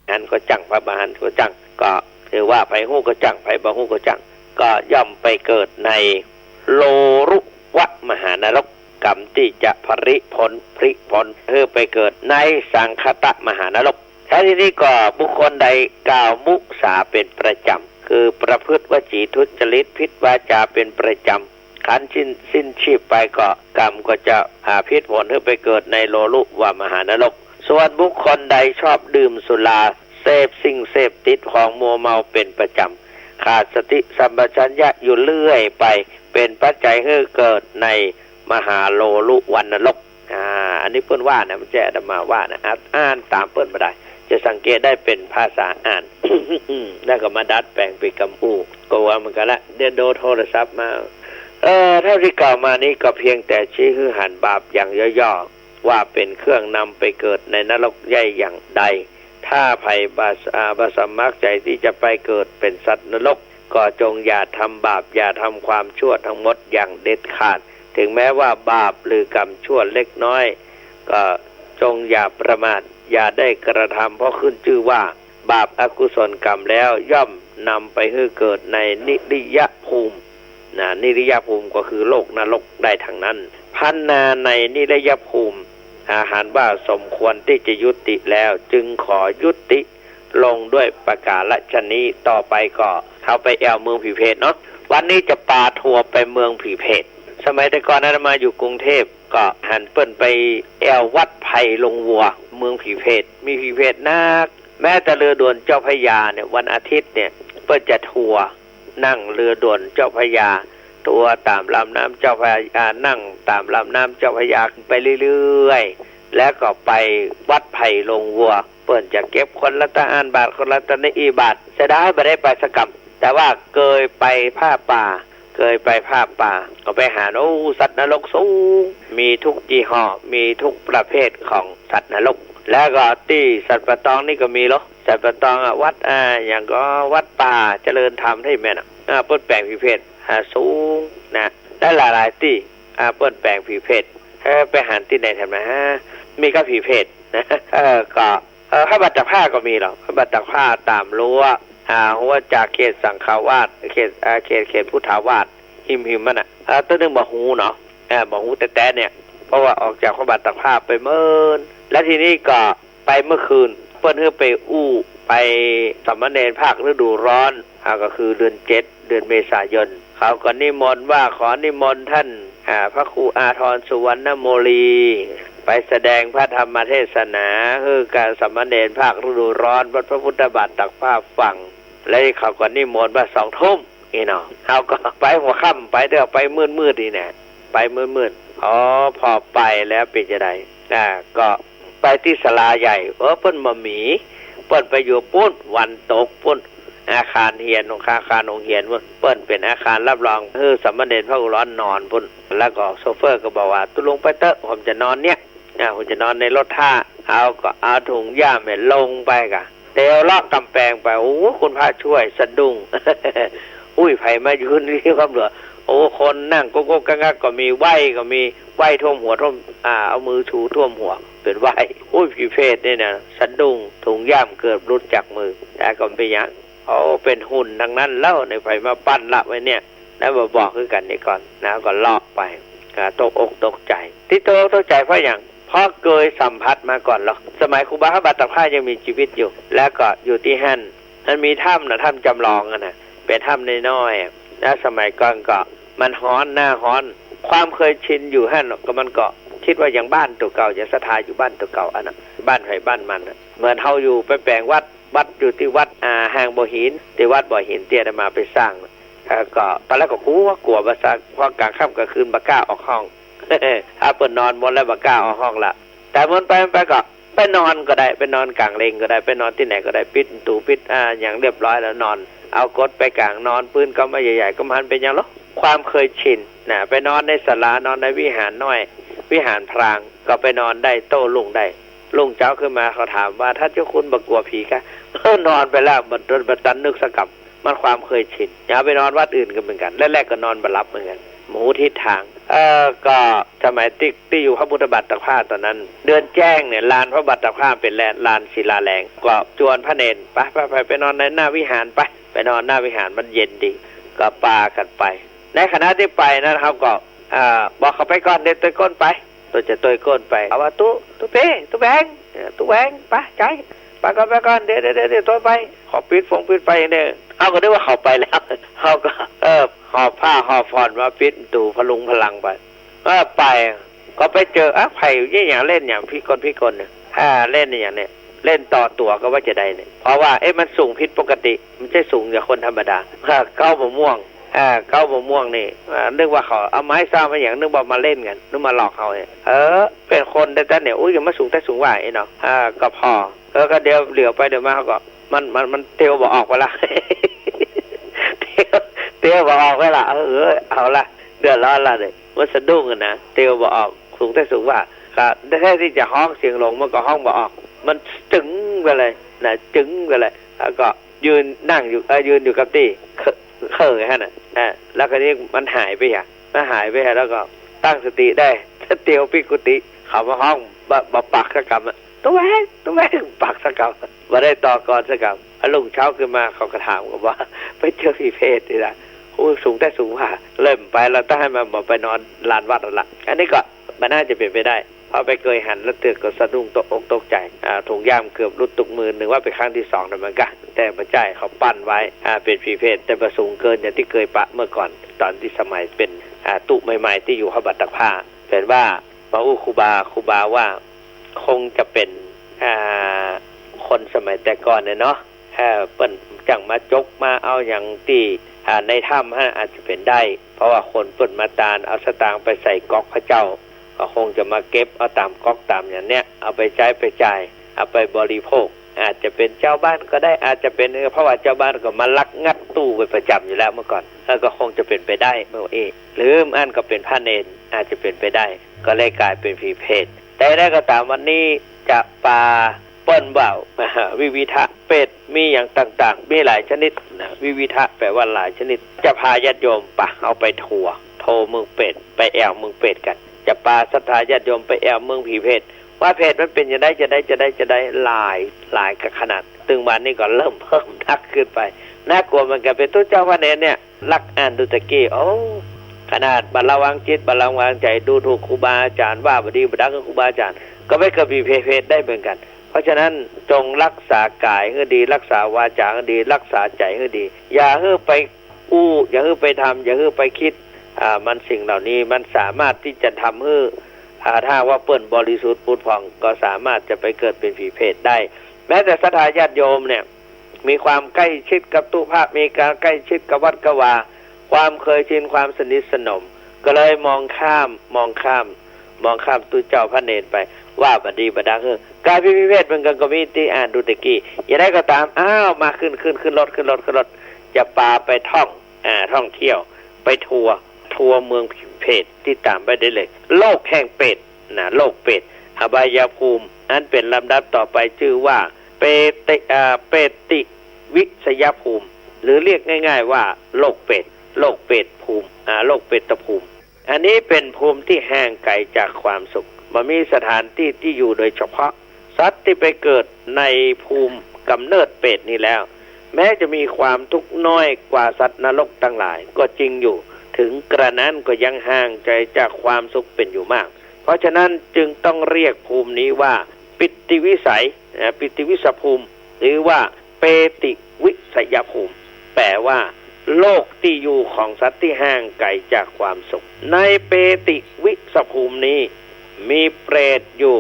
หันก็จั้ง พระอรหันต์ก็จั้ง ก็ถือว่าใผฮู้ก็จั้ง ใผบ่ฮู้ก็จั้ง ก็ย่อมไปเกิดในโลรุวะมหานรก กรรมตี้จะผลิผล ผลิผลหื้อไปเกิดในสังคตะมหานรก แล้วทีนี้ก็บุคคลใดกล่าวมุสาเป๋นประจ๋ำ คือประพฤติวจีทุจริตผิดวาจาเป๋นประจ๋ำ ครั้นสิ้น สิ้นชีพไปก็กรรมก็จะ อ่า ผลิผลหื้อไปเกิดในโลรุวะมหานรก ส่วนบุคคลใดชอบดื่มสุรา เสพสิ่งเสพติดของมัวเมาเป๋นประจ๋ำ ขาดสติสัมปชัญญะอยู่เรื่อยไป เป๋นปัจจัยหื้อเกิดในมหาโลรุวะนรก อ่า อันนี้เปิ้นว่านะ บ่ใจ้อาตมาว่านะ อ่าน อ่านต๋ามเปิ้นบ่ได้ จะสังเกตได้เป๋นภาษาอ่าน แล้วก็มาดัดแป๋งเป๋นกำอู้ ก็ว่าเหมือนกั๋นละ เดี๋ยวโดนโทรศัพท์มา เอ่อ เท่าตี้กล่าวมานี้ก็เพียงแต่ชี้หื้อหันบาปอย่างย่อๆ ว่าเป๋นเครื่องนำไปเกิดในนรกใหญ่อย่างใด ถ้าใผบ่ อ่า บ่สมัครใจ๋ตี้จะไปเกิดเป๋นสัตว์นรก ก็จงอย่าทำบาป อย่าทำความชั่วทั้งหมดอย่างเด็ดขาด ถึงแม้ว่าบาปหรือกรรมชั่วเล็กน้อย ก็จงอย่าประมาท อย่าได้กระทำ เพราะขึ้นจื้อว่าบาปอกุศลกรรมแล้วย่อมนำไปหื้อเกิดในนิริยภูมิ นะ นิริยภูมิก็คือโลกนรกได้ทั้งนั้น พันนาในนิริยภูมิ อ่า หันว่าสมควรตี้จะยุติแล้ว จึงขอยุติลงด้วยประก๋ารฉะนี้ ต่อไปก็เฮาไปแอ่วเมืองผีเปรตเนาะ วันนี้จะปาทัวร์ไปเมืองผีเปรต สมัยแต่ก่อนอาตมาอยู่กรุงเทพ ก็หันเปิ้นไปแอ่ววัดไผ่ลงวัว เมืองผีเปรต มีผีเปรตนัก แม้แต่เรือด่วนเจ้าพระยาเนี่ย วันอาทิตย์เนี่ย เปิ้นจะทัวร์ นั่งเรือด่วนเจ้าพระยา ทัวร์ต๋ามลำน้ำเจ้าพระยา นั่งต๋ามลำน้ำเจ้าพระยาไปเรื่อยๆ แล้วก็ไปวัดไผ่ลงวัว เปิ้นจะเก็บคนละตะอั้นบาท คนละตะนี้บาท เสียดายบ่ได้ไปสักกำ แต่ว่าเกยไปผ้าป่า เกยไปผ้าป่า ก็ไปหัน โอ้ สัตว์นรกสูง มีทุกยี่ห้อ มีทุกประเภทของสัตว์นรก แล้วก็ตี้สันป่าตองนี่ก็มีเหรอ สันป่าตองอะ วัด อ่า หยังก็วัดป่าเจริญธรรมตี้แม่นอะ อ่า เปิ้นแป๋งผีเปรต อ่า สูงนะ และหลายๆ ตี้ อ่า เปิ้นแป๋งผีเปรต เออ ไปหันตี้ไหนแถมนะฮะ มีก็ผีเปรตนะ เออ ก็ เออ พระบาทตากผ้าก็มีเหรอ พระบาทตากผ้าต๋ามรั้ว อ่า หัวจากเขตสังฆาวาส เขต อ่า เขต เขตพุทธาวาส หิมๆ มันน่ะ เออ ตึงบ่ฮู้เนาะ เออ บ่ฮู้แต๊ๆ เนี่ย เพราะว่าออกจากพระบาทตากผ้าไปเมิน และทีนี้ก็ไปเมื่อคืน เปิ้นหื้อไปอู้ ไปสามเณรภาคฤดูร้อน อ่า ก็คือเดือนเจ็ด เดือนเมษายน เขาก็นิมนต์ว่าขอนิมนต์ท่าน อ่า พระครูอาทรสุวรรณโมลี ไปแสดงพระธรรมเทศนา หื้อกับสามเณรภาคฤดูร้อน วัดพระพุทธบาทตากผ้าฟัง แล้วเขาก็นิมนต์ว่าสองทุ่ม นี่เนาะ เขาก็ไปหัวค่ำ ไปเด้อ ไปมืดๆ นี่แหละ ไปมืดๆ อ๋อ พอไปแล้วเป๋นจะได อ่า ก็ไปตี้ศาลาใหญ่ เออ เปิ้นบ่มี เปิ้นไปอยู่ปู๊น วันตกปู๊น อาคารเฮียนของ อาคารโฮงเฮียนปู๊น เปิ้นเป๋นอาคารรับรอง หื้อสามเณรภาคฤดูร้อนนอนปู๊น แล้วก็โชเฟอร์ก็บอกว่า ตุ๊ลุงไปเต๊อะ ผมจะนอนเนี่ย อ่า ผมจะนอนในรถถ้า เขาก็เอาถุงย่ามเนี่ยลงไปก่ะ เตียวเลาะก๋ำแปงไป โอ้ คุณพระช่วย สะดุ้ง อุ้ย ใผมายืนอยู่ก้ำเดียว โอ้ คนนั่งกุ๊กๆ กั๊กๆ ก็มี ไหว้ก็มี ไหว้ท่วมหัวท่วม อ่า เอามือถูท่วมหัว เป๋นไหว้ อุ้ย ผีเปรตนี่นะ สะดุ้ง ถุงย่ามเกือบหลุดจากมือ แต่ก็บ่เป๋นหยัง โอ้ เป๋นหุ่นตังนั้นแล้ว นี่ใผมาปั้นละไว้เนี่ย แล้วมาบอกคือกั๋นนี่ก่อนนะ ก็เลาะไป อ่า ตกอกตกใจ๋ ตี้ตกอกตกใจ๋เพราะหยัง เพราะเกยสัมผัสมาก่อนแล้ว สมัยครูบาพระบาทตากผ้ายังมีจีวิตอยู่ แล้วก็อยู่ตี้หั้น มันมีถ้ำนะ ถ้ำจำลองอะนะ เป๋นถ้ำน้อยๆ อะ แล้วสมัยก่อนก็มันฮ้อน หน้าฮ้อน ความเคยชินอยู่หั้นก็มันก็กึ๊ดว่ายังบ้านตั๋วเก่า ยังศรัทธาอยู่บ้านตั๋วเก่าอันน่ะ บ้านใผบ้านมันน่ะ เหมือนเฮาอยู่ไปแป๋งวัด วัดอยู่ตี้วัด อ่า แห่งบ่อหิน ตี้วัดบ่อหินตี้อาตมาไปสร้าง แล้วก็ตอนแรกก็กั๋ว กั๋วบ่าซัก พอกลางค่ำกลางคืนบ่ก้าออกห้อง ถ้าเปิ้นนอนหมดแล้วบ่ก้าออกห้องละ แต่เมินไปเมินไปก็ไปนอนก็ได้ ไปนอนก๋างเล็งก็ได้ ไปนอนตี้ไหนก็ได้ ปิดประตู๋ ปิด อ่า หยังเรียบร้อยแล้วนอน เอากดไปก๋างนอน ปื๊นก็บ่ใหญ่ๆ ก็บ่หันเป๋นหยังหรอก ความเคยชินนะ ไปนอนในศาลา นอนในวิหารน้อย วิหารพราง ก็ไปนอนได้โต้รุ่งได้ รุ่งเจ๊าขึ้นมาเขาถามว่า ท่านเจ้าคุณบ่กั๋วผีกะ นอนไปแล้ว บ่ บ่ตันนึกสักกำ มันความเคยชิน อย่าไปนอนวัดอื่นก็เหมือนกั๋น แรกๆ ก็นอนบ่หลับเหมือนกั๋น บ่ฮู้ทิศตาง เออ ก็สมัยตี้ ตี้อยู่พระพุทธบาทตากผ้าต๋อนนั้น เดือนแจ้งเนี่ย ลานพระบาทตากผ้าเป๋นลาน ลานศิลาแรง ก็จวนพระเณร ไป ไป ไป ไปนอนในหน้าวิหารไป ไปนอนหน้าวิหารมันเย็นดี ก็ปากั๋นไป ในขณะตี้ไปนั้นเฮาก็ อ่า บอกเขาไปก่อน เดี๋ยวตวยก้นไป ตวยจะตวยก้นไป เอาว่า ตุ๊ ตุ๊เป้ ตุ๊แหวง เออ ตุ๊แหวง ไป ใจ๋ ไปก่อน ไปก่อน เดี๋ยว เดี๋ยว เดี๋ยว เดี๋ยวตวยไป ขอปิดฟงปิดไฟอย่างเดียว เฮาก็นึกว่าเขาไปแล้ว เฮาก็ เออ หอบผ้าหอบผ่อนมาปิดประตู๋พลุงพลังไป เออ ไป ก็ไปเจอ อ่ะ ใผเยียะหยังเล่นหยังพิกลพิกลเนี่ย อ่า เล่นหยังเนี่ย เล่นต่อตั๋วก็ว่าจะใดเนี่ย เพราะว่า เอ๊ะ มันสูงผิดปกติ มันบ่ใจ้สูงอย่างคนธรรมดา อ่า เก๊ามะม่วง อ่า เก๊ามะม่วงนี่ อ่า นึกว่าเขาเอาไม้ซ้ำมาหยัง นึกว่ามาเล่นกั๋น นึกมาหลอกเฮาเนี่ย เออ เป๋นคนแต๊ๆ เนี่ย อุ๊ย อย่ามาสูงแต๊สูงว่าอี้เนาะ อ่า ก็ผ่อ เออ ก็เดี๋ยวเหลียวไปเหลียวมาเขาก็ มัน มัน มันเตียวบ่ออกไปละ เตียว เตียวบ่ออกไปละ เออ เอาละ เดือดร้อนละเนี่ย มันสะดุ้งอะนะ เตียวบ่ออก สูงแต๊สูงว่า ก็แทนตี้จะฮ้องเสียงหลง มันก็ฮ้องบ่ออก มันจึ๋งไปเลยนะ จึ๋งไปเลย แล้วก็ยืน นั่งอยู่ เอ่อ ยืนอยู่กับตี้ เค่อ เค่อหั้นน่ะ อ่า แล้วคราวนี้มันหายไปอะ มันหายไปอะ แล้วก็ตั้งสติได้ เตียวปิดกุฏิ เขามาฮ้อง บ่ บ่ปากสักกำอะ ตุ๊แหวง ตุ๊แหวง ปากสักกำ บ่ได้ต่อกลอนสักกำ พอรุ่งเจ๊าขึ้นมา เขาก็ถามกั๋นว่า ไปเจอผีเปรตนี่นะ โอ้ สูงแต๊สูงว่า เลยบ่ไป แล้วต้องหื้อมันบ่ไปนอนลานวัดนั่นละ อันนี้ก็ มันน่าจะเป๋นไปได้ เพราะไปเกยหันแล้วเตื้อก็สะดุ้งตกอกตกใจ๋ อ่า ถุงย่ามเกือบหลุดตุ๊กมือ นึกว่าเป๋นครั้งตี้สองแล้วเหมือนกั๋น แต่บ่ใจ้ เขาปั้นไว้ อ่า เป๋นผีเปรต แต่บ่สูงเกินอย่างตี้เกยปะเมื่อก่อน ต๋อนตี้สมัยเป๋น อ่า ตุ๊ใหม่ๆ ตี้อยู่พระบาทตากผ้า เป๋นว่า มาอู้ครูบา ครูบาว่าคงจะเป๋น อ่า คนสมัยแต่ก่อนเนี่ยเนาะ เอ่อ เปิ้นจั่งมาจกมาเอาหยังตี้ อ่า ในถ้ำหั้นอาจจะเป๋นได้ เพราะว่าคนเปิ้นมาตานเอาสตางค์ไปใส่ก๊อกพระเจ้า ก็คงจะมาเก็บเอาต๋ามก๊อกต๋ามหยังเนี่ย เอาไปใจ๊ไปจ่าย เอาไปบริโภค อาจจะเป๋นจาวบ้านก็ได้ อาจจะเป๋น เออ เพราะว่าจาวบ้านก็มาลักงัดตู้ไปประจ๋ำอยู่แล้วเมื่อก่อน แล้วก็คงจะเป๋นไปได้ เมื่อเอ หรืออันก็เป๋นพระเณร อาจจะเป๋นไปได้ ก็เลยก๋ายเป๋นผีเปรต แต่อย่างใดก็ต๋าม วันนี้จะปาเปิ้นว่า วิวิธะ เปรตมีหยังต่างๆ มีหลายชนิดนะ วิวิธะแปลว่าหลายชนิด จะปาญาติโยมปะ เอาไปทัวร์ ทัวร์เมืองเปรต ไปแอ่วเมืองเปรตกั๋น จะปาศรัทธาญาติโยมไปแอ่วเมืองผีเปรต ว่าเปรตมันเป๋นจะใด จะใด จะใด จะใด หลาย หลายกั๋นขนาด ตึงวันนี้ก็เริ่มเพิ่มนักขึ้นไป น่ากลัวเหมือนกั๋น เป๋นตุ๊เจ้าพระเณรเนี่ย ลักอ่านดูตะกี้ โอ้ ขนาดบ่ระวังจิต บ่ระวังใจ๋ ดูถูกครูบาอาจ๋ารย์ ว่าบ่ดีบ่ดังกับครูบาอาจ๋ารย์ ก็ไปเกิดผีเปรตได้เหมือนกั๋น เพราะฉะนั้นจงรักษากายหื้อดี รักษาวาจาหื้อดี รักษาใจ๋หื้อดี อย่าหื้อไปอู้ อย่าหื้อไปทำ อย่าหื้อไปกึ๊ด อ่า มันสิ่งเหล่านี้มันสามารถตี้จะทำหื้อ อ่า ถ้าหากว่าเปิ้นบริสุทธิ์ผุดผ่อง ก็สามารถจะไปเกิดเป๋นผีเปรตได้ แม้แต่ศรัทธาญาติโยมเนี่ย มีความใกล้ชิดกับตู้พระ มีการใกล้ชิดกับวัดกับวา ความเคยชิน ความสนิทสนม ก็เลยมองข้าม มองข้าม มองข้ามตุ๊เจ้าพระเณรไป ว่าบ่ดีบ่ดังหื้อ ก๋ายเป๋นผีเปรตเหมือนกั๋นก็มี ตี้อ่านดูตะกี้ อย่างใดก็ต๋าม อ้าว มา ขึ้น ขึ้น ขึ้นรถ ขึ้นรถ ขึ้นรถ จะปาไปท่อง อ่า ท่องเที่ยว ไปทัวร์ ทัวร์เมืองผีเปรต ติดต๋ามไปได้เลย โลกแห่งเปรตนะ โลกเปรต อบายภูมิ อันเป๋นลำดับต่อไปจื้อว่า เปติ อ่า เปติวิสยภูมิ หรือเรียกง่ายๆ ว่าโลกเปรต โลกเปรตภูมิ อ่า โลกเปรตภูมิ อันนี้เป๋นภูมิตี้ห่างไก๋จากความสุข บ่มีสถานตี้ตี้อยู่โดยเฉพาะ สัตว์ตี้ไปเกิดในภูมิกำเนิดเปรตนี้แล้ว แม้จะมีความทุกข์น้อยกว่าสัตว์นรกตังหลายก็จริงอยู่ ถึงกระนั้นก็ยังห่างไก๋จากความสุขเป๋นอยู่มาก เพราะฉะนั้นจึงต้องเรียกภูมินี้ว่าปิติวิสัย นะ ปิติวิสภูมิ หรือว่าเปติวิสยภูมิ แปลว่า โลกตี้อยู่ของสัตว์ตี้ห่างไก๋จากความสุข ในเปติวิสภูมินี้ มีเปรตอยู่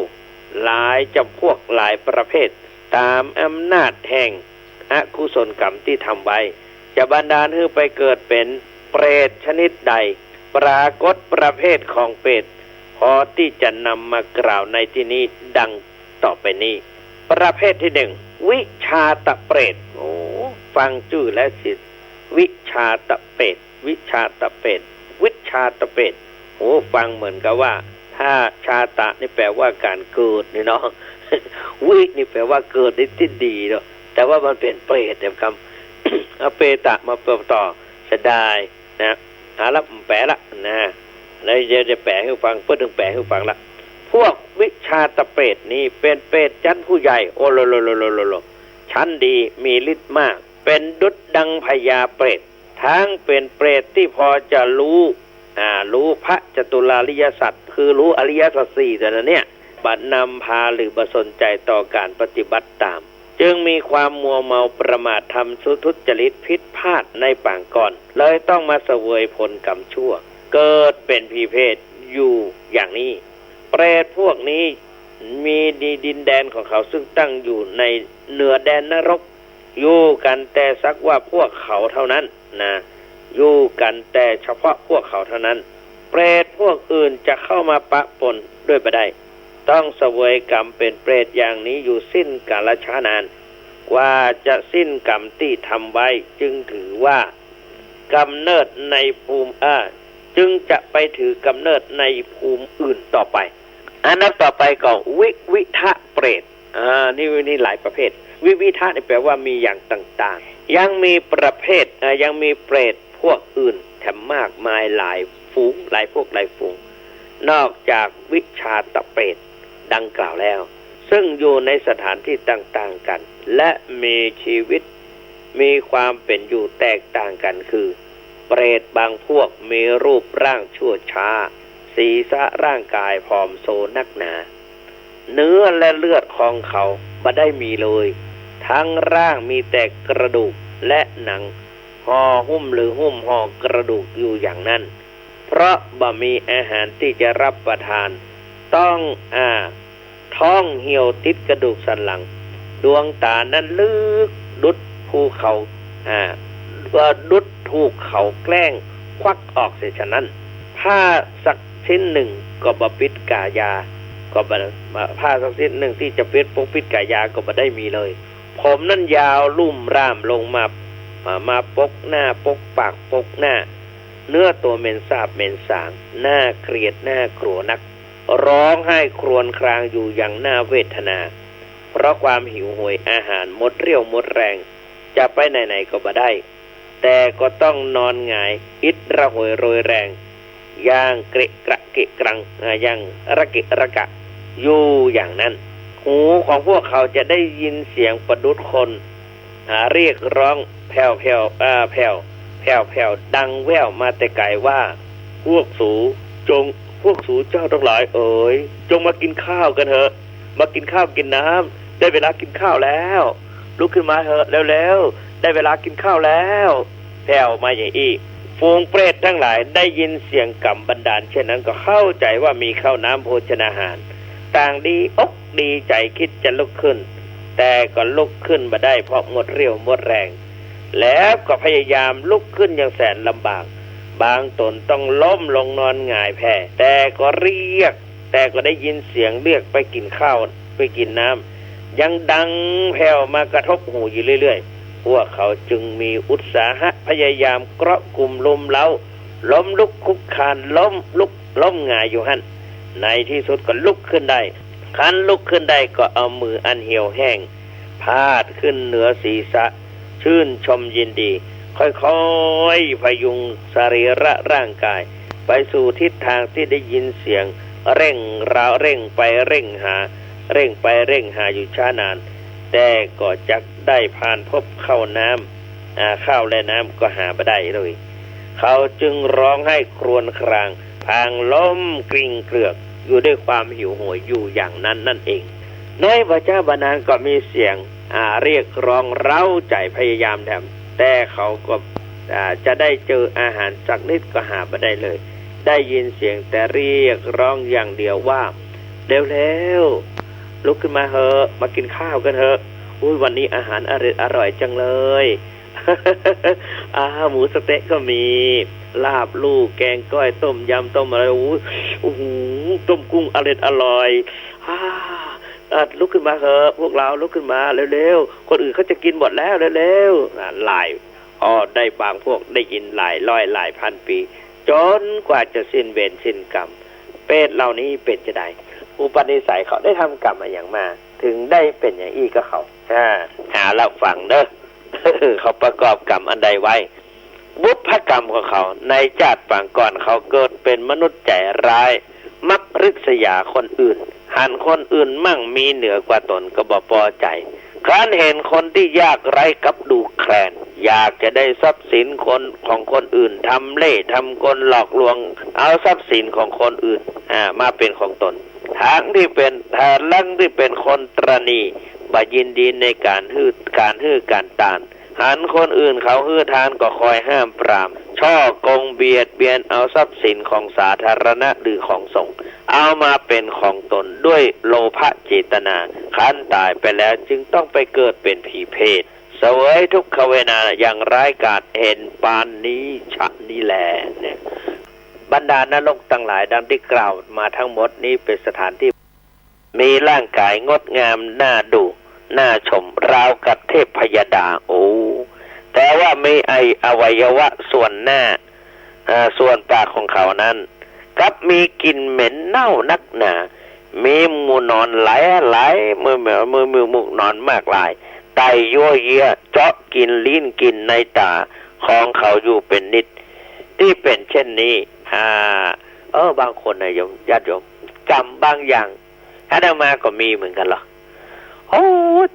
หลายจ๋ำพวกหลายประเภท ต๋ามอำนาจแห่งอกุศลกรรมตี้ทำไว้ จะบันดาลหื้อไปเกิดเป๋นเปรตชนิดใด ปรากฏประเภทของเปรต พอตี้จะนำมากล่าวในตี้นี้ดังต่อไปนี้ ประเภทตี้หนึ่ง วิชาตะเปรต โอ้ ฟังจื้อแล้วสิ วิชาตะเปรต วิชาตะเปรต วิชาตะเปรต โอ้ ฟังเหมือนกับว่า ถ้าชาตะนี่แปลว่าการเกิดนี่เนาะ วินี่แปลว่าเกิดในตี้ดีเนาะ แต่ว่ามันเป๋นเปรตเนี่ย กำ เอาเปตะมาเป๋นต่อ เสียดายนะ เอาละ แป๋ละนะ แล้วจะ จะแป๋หื้อฟัง เปิ้นตึงแป๋หื้อฟังละ พวกวิชาตะเปรตนี้เป๋นเปรตชั้นผู้ใหญ่ โอ้โลโลโลโลโลโล ชั้นดี มีฤทธิ์มาก เป๋นดุจดังพญาเปรต ทั้งเป๋นเปรตตี้พอจะฮู้ อ่า ฮู้พระจตุราริยสัจ คือฮู้อริยสัจสี่เต้านั้นเนี่ย บ่นำพาหรือบ่สนใจ๋ต่อก๋านปฏิบัติต๋าม จึงมีความมัวเมาประมาท ทำทุจริตผิดพลาดในปางก่อน เลยต้องมาเสวยผลกรรมชั่ว เกิดเป๋นผีเปรตอยู่อย่างนี้ เปรตพวกนี้มีดินแดนของเขาซึ่งตั้งอยู่ในเหนือแดนนรก อยู่กั๋นแต่สักว่าพวกเขาเต้านั้นนะ อยู่กั๋นแต่เฉพาะพวกเขาเต้านั้น เปรตพวกอื่นจะเข้ามาปะปนด้วยบ่ได้ ต้องเสวยกรรมเป๋นเปรตอย่างนี้อยู่สิ้นกาลช้านาน กว่าจะสิ้นกรรมตี้ทำไว้ จึงถือว่ากำเนิดในภูมิ อ่า จึงจะไปถือกำเนิดในภูมิอื่นต่อไป อันดับต่อไปก็วิวิธะเปรต อ่า นี่ นี่หลายประเภท วิวิธะนี่แปลว่ามีอย่างต่างๆ ยังมีประเภท อ่า ยังมีเปรตพวกอื่นแถมมากมายหลายฝูง หลายพวกหลายฝูง นอกจากวิชาตะเปรตดังกล่าวแล้ว ซึ่งอยู่ในสถานที่ต่างๆ กั๋น และมีชีวิต มีความเป๋นอยู่แตกต่างกั๋น คือ เปรตบางพวกมีรูปร่างชั่วช้า ศีรษะร่างกายผอมโซนักหนา เนื้อและเลือดของเขาบ่ได้มีเลย ทั้งร่างมีแต่กระดูกและหนัง ห่อหุ้มหรือหุ้มห่อกระดูกอยู่อย่างนั้น เพราะบ่มีอาหารที่จะรับประทาน ต้อง อ่า ท้องเหี่ยวติดกระดูกสันหลัง ดวงต๋านั้นลึกดุจภูเขา อ่า ว่าดุจถูกเขาแกล้งควักออกเสียฉะนั้น ผ้าสักชิ้นหนึ่งก็บ่ปิดก๋ายา ก็บ่ ผ้าสักชิ้นหนึ่งตี้จะปิด ปกปิดก๋ายาก็บ่ได้มีเลย ผมนั้นยาวลุ่มร่ามลงมา มา มาปกหน้า ปกปาก ปกหน้า เนื้อตั๋วเหม็นสาบเหม็นสาง น่าเกลียดน่ากลัวนัก ร้องไห้ครวญครางอยู่อย่างน่าเวทนา เพราะความหิวโหยอาหาร หมดเรี่ยวหมดแรง จะไปไหนๆ ก็บ่ได้ แต่ก็ต้องนอนหงายอิดระโหยโรยแรง อย่างเกะกระเกะกรัง อ่า อย่างระเกะระกะ อยู่อย่างนั้น หูของพวกเขาจะได้ยินเสียงประดุจคน อ่า เรียกร้องแผ่วๆ อ่า แผ่ว แผ่วๆ ดังแว่วมาแต่ไกลว่า พวกสูจง พวกสูเจ้าทั้งหลายเอ๋ย จงมากินข้าวกันเถอะ มากินข้าวกินน้ำ ได้เวลากินข้าวแล้ว ลุกขึ้นมาเถอะเร็วๆ ได้เวลากินข้าวแล้ว แผ่วมาอย่างอี้ ฝูงเปรตทั้งหลายได้ยินเสียงกำบันดาลเช่นนั้นก็เข้าใจ๋ว่ามีข้าวน้ำโภชนาหาร ต่างดีอกดีใจ๋คิดจะลุกขึ้น แต่ก็ลุกขึ้นบ่ได้เพราะหมดเรี่ยวหมดแรง แล้วก็พยายามลุกขึ้นอย่างแสนลำบาก บางต๋นต้องล้มลงนอนหงายแผ่ แต่ก็เรียก แต่ก็ได้ยินเสียงเรียกไปกินข้าว ไปกินน้ำ ยังดังแผ่วมากระทบหูอยู่เรื่อยๆ พวกเขาจึงมีอุตสาหะพยายามเกราะกุมลุมเร้า ล้มลุกคลุกคลาน ล้มลุกล้มหงายอยู่หั้น ในที่สุดก็ลุกขึ้นได้ ครั้นลุกขึ้นได้ก็เอามืออันเหี่ยวแห้ง พาดขึ้นเหนือศีรษะ ชื่นชมยินดี ค่อยๆ พยุงสรีระร่างกาย ไปสู่ทิศทางที่ได้ยินเสียงเร่งร้าว เร่งไปเร่งหา เร่งไปเร่งหาอยู่ช้านาน แต่ก็จักได้พลันพบข้าวน้ำ อ่า ข้าวและน้ำก็หาบ่ได้เลย เขาจึงร้องไห้ครวญคราง พลางล้มกลิ้งเกลือกอยู่ด้วยความหิวโหยอยู่อย่างนั้นนั่นเอง ในบ่จ๊าบ่านานก็มีเสียง อ่า เรียกร้องเร้าใจ๋พยายามแถม แต่เขาก็ อ่า จะได้เจออาหารสักนิดก็หาบ่ได้เลย ได้ยินเสียงแต่เรียกร้องอย่างเดียวว่า เร็วๆ ลุกขึ้นมาเหอะ มากินข้าวกันเถอะ อุ๊ย วันนี้อาหารอร่อยอร่อยจังเลย อา หมูสะเต๊ะก็มี ลาบลู่ แกงก้อย ต้มยำ ต้มอะไร โอ้โห โอ้โห ต้มกุ้งอร่อยอร่อย อา อ่ะ ลุกขึ้นมาเถอะ พวกเราลุกขึ้นมาเร็วๆ คนอื่นเขาจะกินหมดแล้วเร็วๆ อ่ะ หลาย อ้อ ได้บางพวกได้ยินหลายร้อยหลายพันปี๋ จ๋นกว่าจะสิ้นเวรสิ้นกรรม เปรตเหล่านี้เป๋นจาใด อุปนิสัยเขาได้ทำกรรมอะหยังมา ถึงได้เป๋นอย่างอี้กับเขา อ่า หาละฟังเด้อ เขาประกอบกรรมอันใดไว้ บุพกรรมของเขา ในจาติปางก่อนเขาเกิดเป๋นมนุษย์ใจ๋ร้าย มักริษยาคนอื่น หันคนอื่นมั่งมีเหนือกว่าต๋นก็บ่ปอใจ๋ ครั้นเห็นคนตี้ยากไร้กับดูแคลน อยากจะได้ทรัพย์สินคน ของคนอื่น ทำเล่ห์ทำกลหลอกลวง เอาทรัพย์สินของคนอื่น อ่า มาเป๋นของต๋น ทั้งตี้เป๋น ทั้งตี้เป๋นคนตระหนี่ บ่ยินดีในก๋านหื้อ ก๋านหื้อก๋านตาน หันคนอื่นเขาหื้อทานก็คอยห้ามปราม ฉ้อโกงเบียดเบียนเอาทรัพย์สินของสาธารณะหรือของสงฆ์ เอามาเป๋นของต๋นด้วยโลภะเจตนา ครั้นต๋ายไปแล้วจึงต้องไปเกิดเป๋นผีเปรต เสวยทุกขเวทนาอย่างร้ายกาจเห็นปานนี้ชะนี้แล เนี่ย บรรดานรกตังหลายดังตี้กล่าวมาทั้งหมดนี้เป๋นสถานตี้ มีร่างก๋ายงดงามน่าดู น่าชม ราวกับเทพยดา โอ้ แต่ว่ามีไอ้อวัยวะส่วนหน้า อ่า ส่วนปากของเขานั้น กลับมีกลิ่นเหม็นเน่านักหนา มีหมู่หนอนหลายหลาย หมู่ หมู่ หมู่ หมู่หนอนมากมาย ไต่ยั้วเยี้ย เจาะกินลิ้นกินในต๋าของเขาอยู่เป๋นนิด ตี้เป๋นเช่นนี้ อ่า เออ บางคนนะโยม ญาติโยม กรรมบางอย่าง อาตมาก็มีเหมือนกั๋นเหรอ โอ้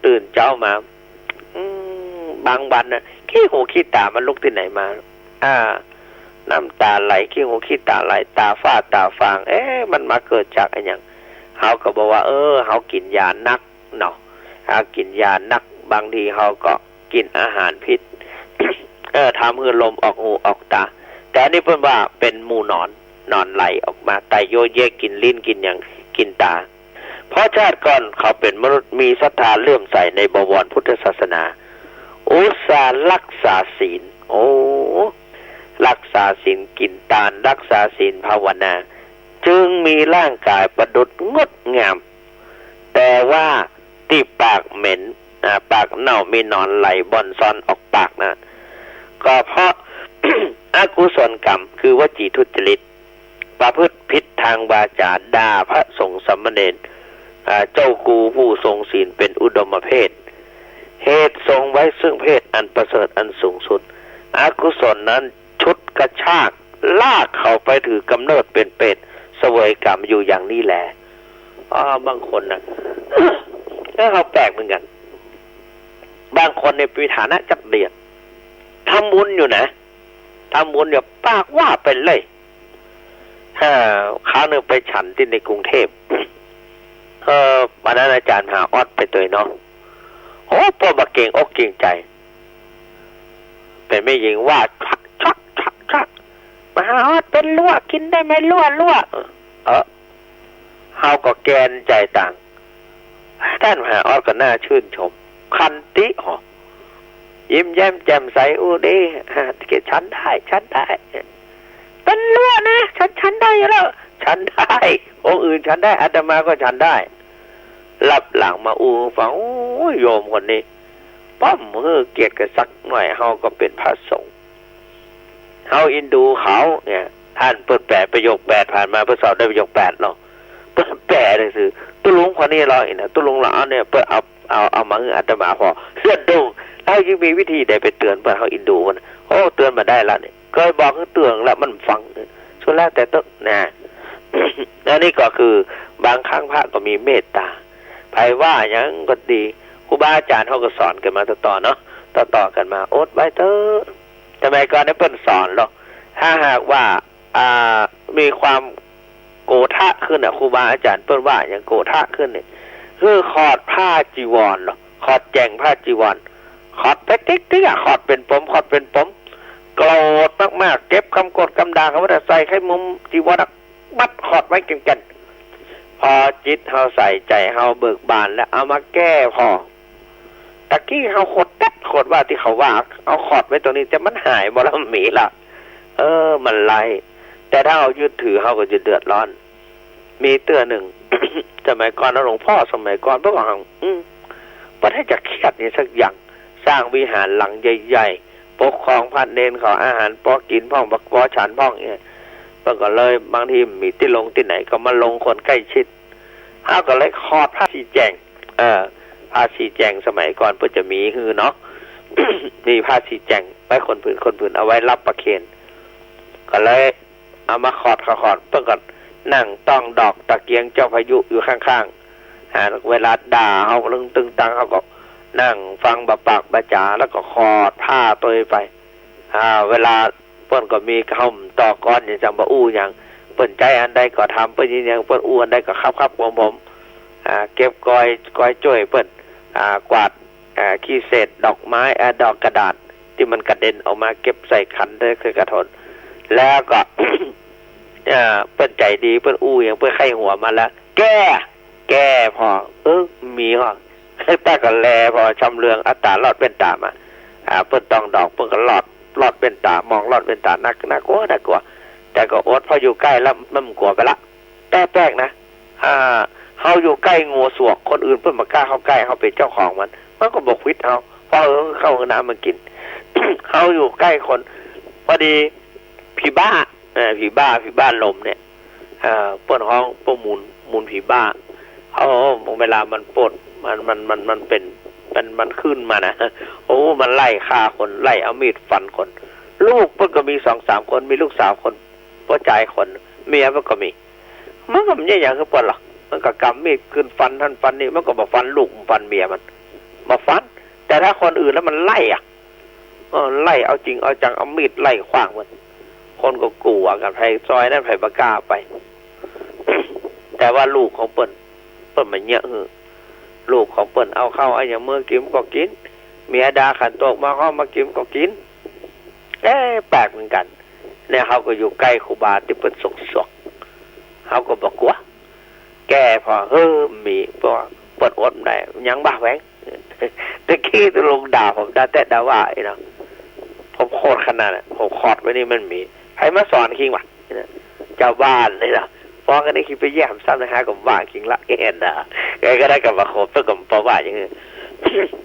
ตื่นเจ๊ามา อืม บางวันนะ ขี้หูขี้ต๋ามันลุกตี้ไหนมา อ่า น้ำต๋าไหล ขี้หูขี้ต๋าไหล ต๋าฝ้าต๋าฟาง เอ๊ะ มันมาเกิดจากอะหยัง เฮาก็บอกว่า เออ เฮากิ๋นยานักเนาะ เฮากิ๋นยานัก บางทีเฮาก็กิ๋นอาหารผิด เออ ทำหื้อลมออกหูออกต๋า แต่อันนี้เปิ้นว่าเป๋นหมู่หนอน หนอนไหลออกมา ไต่ยั้วเยี้ย กิ๋นลิ้นกิ๋นหยัง กิ๋นตา เพราะชาติก่อนเขาเป๋นมนุษย์มีศรัทธาเลื่อมใสในบวรพุทธศาสนา อุตส่าห์รักษาศีล โอ้ รักษาศีลกิ๋นตาน รักษาศีลภาวนา จึงมีร่างกายประดุจงดงาม แต่ว่าตี้ปากเหม็น อ่า ปากเน่ามีหนอนไหลบ่อนซ่อนออกปากนะ ก็เพราะ อกุศลกรรมคือวจีทุจริต ประพฤติผิดทางวาจา ด่าพระสงฆ์สามเณร อ่า เจ้ากูผู้ทรงศีลเป๋นอุดมเพศ เหตุทรงไว้ซึ่งเพศอันประเสริฐอันสูงสุด อกุศลนั้นฉุดกระชากลากเขาไปถือกำเนิดเป๋นเปรตเสวยกรรมอยู่อย่างนี้แล อ่า บางคนนะ ก็เขาแปลกเหมือนกั๋น บางคนเนี่ยมีฐานะจักเดียด ทำบุญอยู่นะ ทำบุญอยู่ ปากว่าไปเลย อ่า คราวนึ่งไปฉันตี้ในกรุงเทพฯ เออ วันนั้นอาจ๋ารย์มหาออสไปตวยเนาะ โอ้ ป้อบ่เกรงอกเกรงใจ๋ เป๋นแม่ญิงว่าชักชักชักชัก มหาออสเป๋นลั้ว กิ๋นได้ไหมลั้วลั้ว เออ เฮาก็แกนใจ๋ต่าง ต้านมหาออสก็น่าชื่นชม ขันติหอ ยิ้มแย้มแจ่มใส อู้ดี อ่า ฉันได้ ฉันได้ เป๋นลั้วนะ ฉันฉันได้อยู่แล้ว ฉันได้ องค์อื่นฉันได้ อาตมาก็ฉันได้ ลับหลังมาอู้ฟัง โอ้ย โยมคนนี้ ป้อมหื้อเกียรติกั๋นสักหน่อย เฮาก็เป๋นพระสงฆ์ เฮาอินดูเขาเนี่ย ต้านเปิ้นแปลประโยคแปด ผ่านมาเปิ้นสอบได้ประโยคแปดเนาะ เปิ้นแปลหนังสือ ตุ๊ลุงคนนี้ลออีกนะ ตุ๊ลุงลออันเนี่ย เปิ้นเอา เอา เอามาหื้ออาตมาผ่อ เฮือดดุง เฮายังมีวิธีใดไปเตือนเปิ้น เฮาอินดูมัน โอ้ เตือนบ่ได้ละเนี่ย เกยบอกหื้อเตือนแล้วมันฟัง สุดแล้วแต่เต๊อะนะ อันนี้ก็คือบางครั้งพระก็มีเมตตา ใผว่าหยังก็ดี ครูบาอาจ๋ารย์เฮาก็สอนกั๋นมาต่อๆ เนาะ ต่อๆ กั๋นมา อดไว้เต๊อะ สมัยก่อนเนี่ยเปิ้นสอนเนาะ ถ้าหากว่า อ่า มีความโกธะขึ้นน่ะ ครูบาอาจ๋ารย์เปิ้นว่าหยังโกธะขึ้นเนี่ย คือขอดผ้าจีวรเนาะ ขอดแจ่งผ้าจีวร ขอดไปติ๊กๆ อะ ขอดเป๋นปม ขอดเป๋นปม โกรธมากๆ เก็บกำโกรธกำด่างเอาไว้ใส่ไข่มุมจีวรอะ บัดขอดไว้แก่นๆ พอจิตเฮาใส ใจ๋เฮาเบิกบานแล้ว เอามาแก้ผ่อ ตะกี้เฮาโขดแต๊ดโขดว่าตี้เขาว่า เอาขอดไว้ตรงนี้ แต่มันหายบ่แล้ว มันมีละ เออ มันไร้ แต่ถ้าเฮายึดถือ เฮาก็จะเดือดร้อน มีเตื้อนึ่ง สมัยก่อนนะ หลวงพ่อสมัยก่อน เปิ้นก็หัง อืม เปิ้นให้จะเครียดนี่สักอย่าง สร้างวิหารหลังใหญ่ๆ ปกครองพระเณรเขา อาหารปอกิ๋นพ่อง ปอฉันพ่องเนี่ย เปิ้นก็เลยบางทีมีตี้ลงตี้ไหนก็มาลงคนใกล้ชิด เฮาก็เลยขอดผ้าสีแจ่ง เออ ผ้าสีแจ่งสมัยก่อนเปิ้นจะมีหื้อเนาะ มีผ้าสีแจ่งไว้คนผืน คนผืนเอาไว้รับประเคน ก็เลยเอามาขอด ขอด ขอด เปิ้นก็นั่งต้องดอกตะเกียงเจ้าพายุอยู่ข้างๆ อ่า เวลาด่าเฮาตึงๆ ตัง เฮาก็นั่งฟังบ่ปากบ่จ๋า แล้วก็ขอดผ้าตวยไป อ่า เวลาเปิ้นก็มีเฮาต่อกรอน อย่างจังบ่อู้หยัง เปิ้นใจ๊อันใดก็ทำ เปิ้นยินหยัง เปิ้นอู้อันใดก็คับๆ ผมๆ อ่า เก็บกอย กอยจ้วยเปิ้น อ่า กวาด อ่า ขี้เศษดอกไม้ อ่า ดอกกระดาษตี้มันกระเด็นออกมา เก็บใส่ขันได้ ใส่กระถาง แล้วก็ อ่า เปิ้นใจ๋ดี เปิ้นอู้หยัง เปิ้นใค่หัวมาแล้ว แก้ แก้ผ่อ เออ มีผ่อ แต่ก็แลผ่อชำเลือง เอาต๋าลอดแว่นต๋ามา อ่า เปิ้นต้องดอก เปิ้นก็ลอด ลอดแว่นต๋า มองลอดแว่นต๋า น่า น่ากลัว น่ากลัว แต่ก็อด พออยู่ใก้แล้วมันบ่กั๋วไปละ แต่แปลกนะ อ่า เฮาอยู่ใก้งัวสวก คนอื่นเปิ้นบ่กล้าเข้าใก้ เฮาเป๋นเจ้าของมัน มันก็บ่ขวิดเฮา เพราะ เออ เข้าห้องน้ำมันกิ๋น เฮาอยู่ใก้คน พอดี ผีบ้า เออ ผีบ้า ผีบ้าลมเนี่ย เออ เปิ้นฮ้อง เปิ้นหมุน หมุนผีบ้า เฮา เวลามันปวด มัน มัน มัน มันเป๋น มัน มันขึ้นมานะ โอ้ มันไล่ฆ่าคน ไล่เอามีดฟันคน ลูกเปิ้นก็มีสองสามคน มีลูกสาวคน ป้อจายคน เมียเปิ้นก็มี มันก็บ่ใจ้หยังหื้อเปิ้นหรอก มันก็กำมีดขึ้นฟันหั้นฟันนี่ มันก็บ่ฟันลูก บ่ฟันเมียมัน บ่ฟัน แต่ถ้าคนอื่นแล้วมันไล่อะ เออ ไล่เอาจริงเอาจัง เอามีดไล่ขว้างเปิ้น คนก็กั๋วกั๋น ใผซอยนั้นใผบ่กล้าไป แต่ว่าลูกของเปิ้น เปิ้นบ่เยียะหื้อ ลูกของเปิ้นเอาข้าวเอาหยังเมือกิ๋นก็กิ๋น เมียด่าขันโตกมาฮ้องมากิ๋นก็กิ๋น เอ๊ะ แปลกเหมือนกั๋น เนี่ย เฮาก็อยู่ใก้ครูบาตี้เปิ้นสวกๆ เฮาก็บ่กั๋ว แก้ผ่อ เฮ้อ มี เพราะว่าเปิ้นอดบ่ได้ ยังบ่าแหวง ตะกี้ตุ๊ลุงด่าผมด่าแต๊ด่าว่าอี้เนาะ ผมโขดขนาดน่ะ ผมขอดไว้นี่มันมี ใผมาสอนคิงวะ เจ้าบ้านนี่นะ ฟ้องกั๋นนี่คิงไปแย้มซ้ำนะฮะ ก็ว่าคิงละเอ็นนะ ไงก็ได้กลับมาโขดเปิ้นก็บ่ว่าอย่างงี้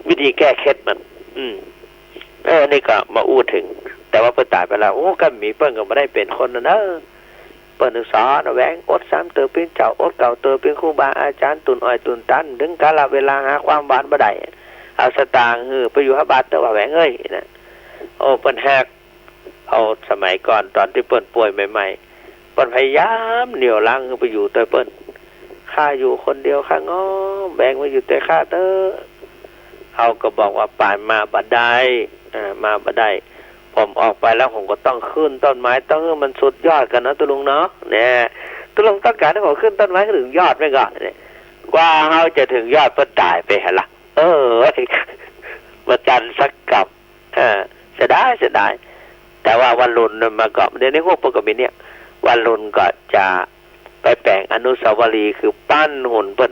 วิธีแก้เคล็ดมัน อืม เออ นี่ก็มาอู้เถิง แต่ว่าเปิ้นต๋ายไปแล้ว โอ้ ก็มีเปิ้นก็บ่ได้เป๋นคนน่ะเนาะ เปิ้นสอนแหวง อดสามเติบเป๋นเจ้า อดเก้าเติบเป๋นครูบาอาจ๋ารย์ ตุ่นอ้อยตุ่นต๋าล เถิงกาละเวลาหาความหวานบ่ได้ เอาสตางค์หื้อไปอยู่หาบาตรเต๊อะว่าแหวงเอ้ยนะ โอ้ เปิ้นฮัก เอาสมัยก่อนต๋อนตี้เปิ้นป่วยใหม่ๆ เปิ้นพยายามเหนี่ยวรั้งหื้อไปอยู่ตวยเปิ้น ข้าอยู่คนเดียวข้าง้อ แบ่งมาอยู่ตวยข้าเต๊อะ เฮาก็บอกว่าป๋ายมาบ่ได้ อ่า มาบ่ได้ ผมออกไปแล้วผมก็ต้องขึ้นต้นไม้ ต้องหื้อมันสุดยอดก่อนเนาะตุ๊ลุงเนาะ เนี่ย ตุ๊ลุงต้องก๋านหื้อผมขึ้นต้นไม้หื้อเถิงยอดไปก่อนเนี่ย กว่าเฮาจะเถิงยอดเปิ้นต๋ายไปหั้นละ เออ บ่จันสักกำ เออ เสียดาย เสียดาย แต่ว่าวัยรุ่นนั้นมาก็ เดี๋ยวนี้พวกเปิ้นก็มีเนี่ย วัยรุ่นก็จะไปแป๋งอนุสาวรีย์ คือปั้นหุ่นเปิ้น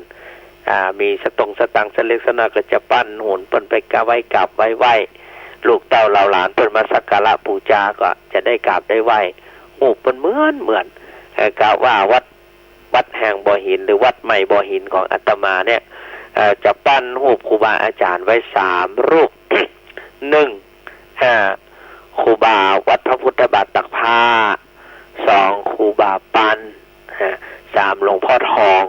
อ่า มีสตงค์สตางค์สักเล็กสักน้อยก็จะปั้นหุ่นเปิ้นไปกราบไหว้ กราบไหว้ ไหว้ ลูกเต้าเหล่าหลานเปิ้นมาสักการะปู๋จาก็จะได้กราบได้ไหว้ โอ้ เปิ้นเหมือน เหมือน เอ่อ กะว่าวัด วัดแห่งบ่อหิน หรือวัดใหม่บ่อหินของอาตมาเนี่ย เอ่อ จะปั้นรูปครูบาอาจ๋ารย์ไว้สามรูป หนึ่ง อ่า ครูบาวัดพระพุทธบาทตากผ้า สอง ครูบาปัน อ่า สาม หลวงพ่อทอง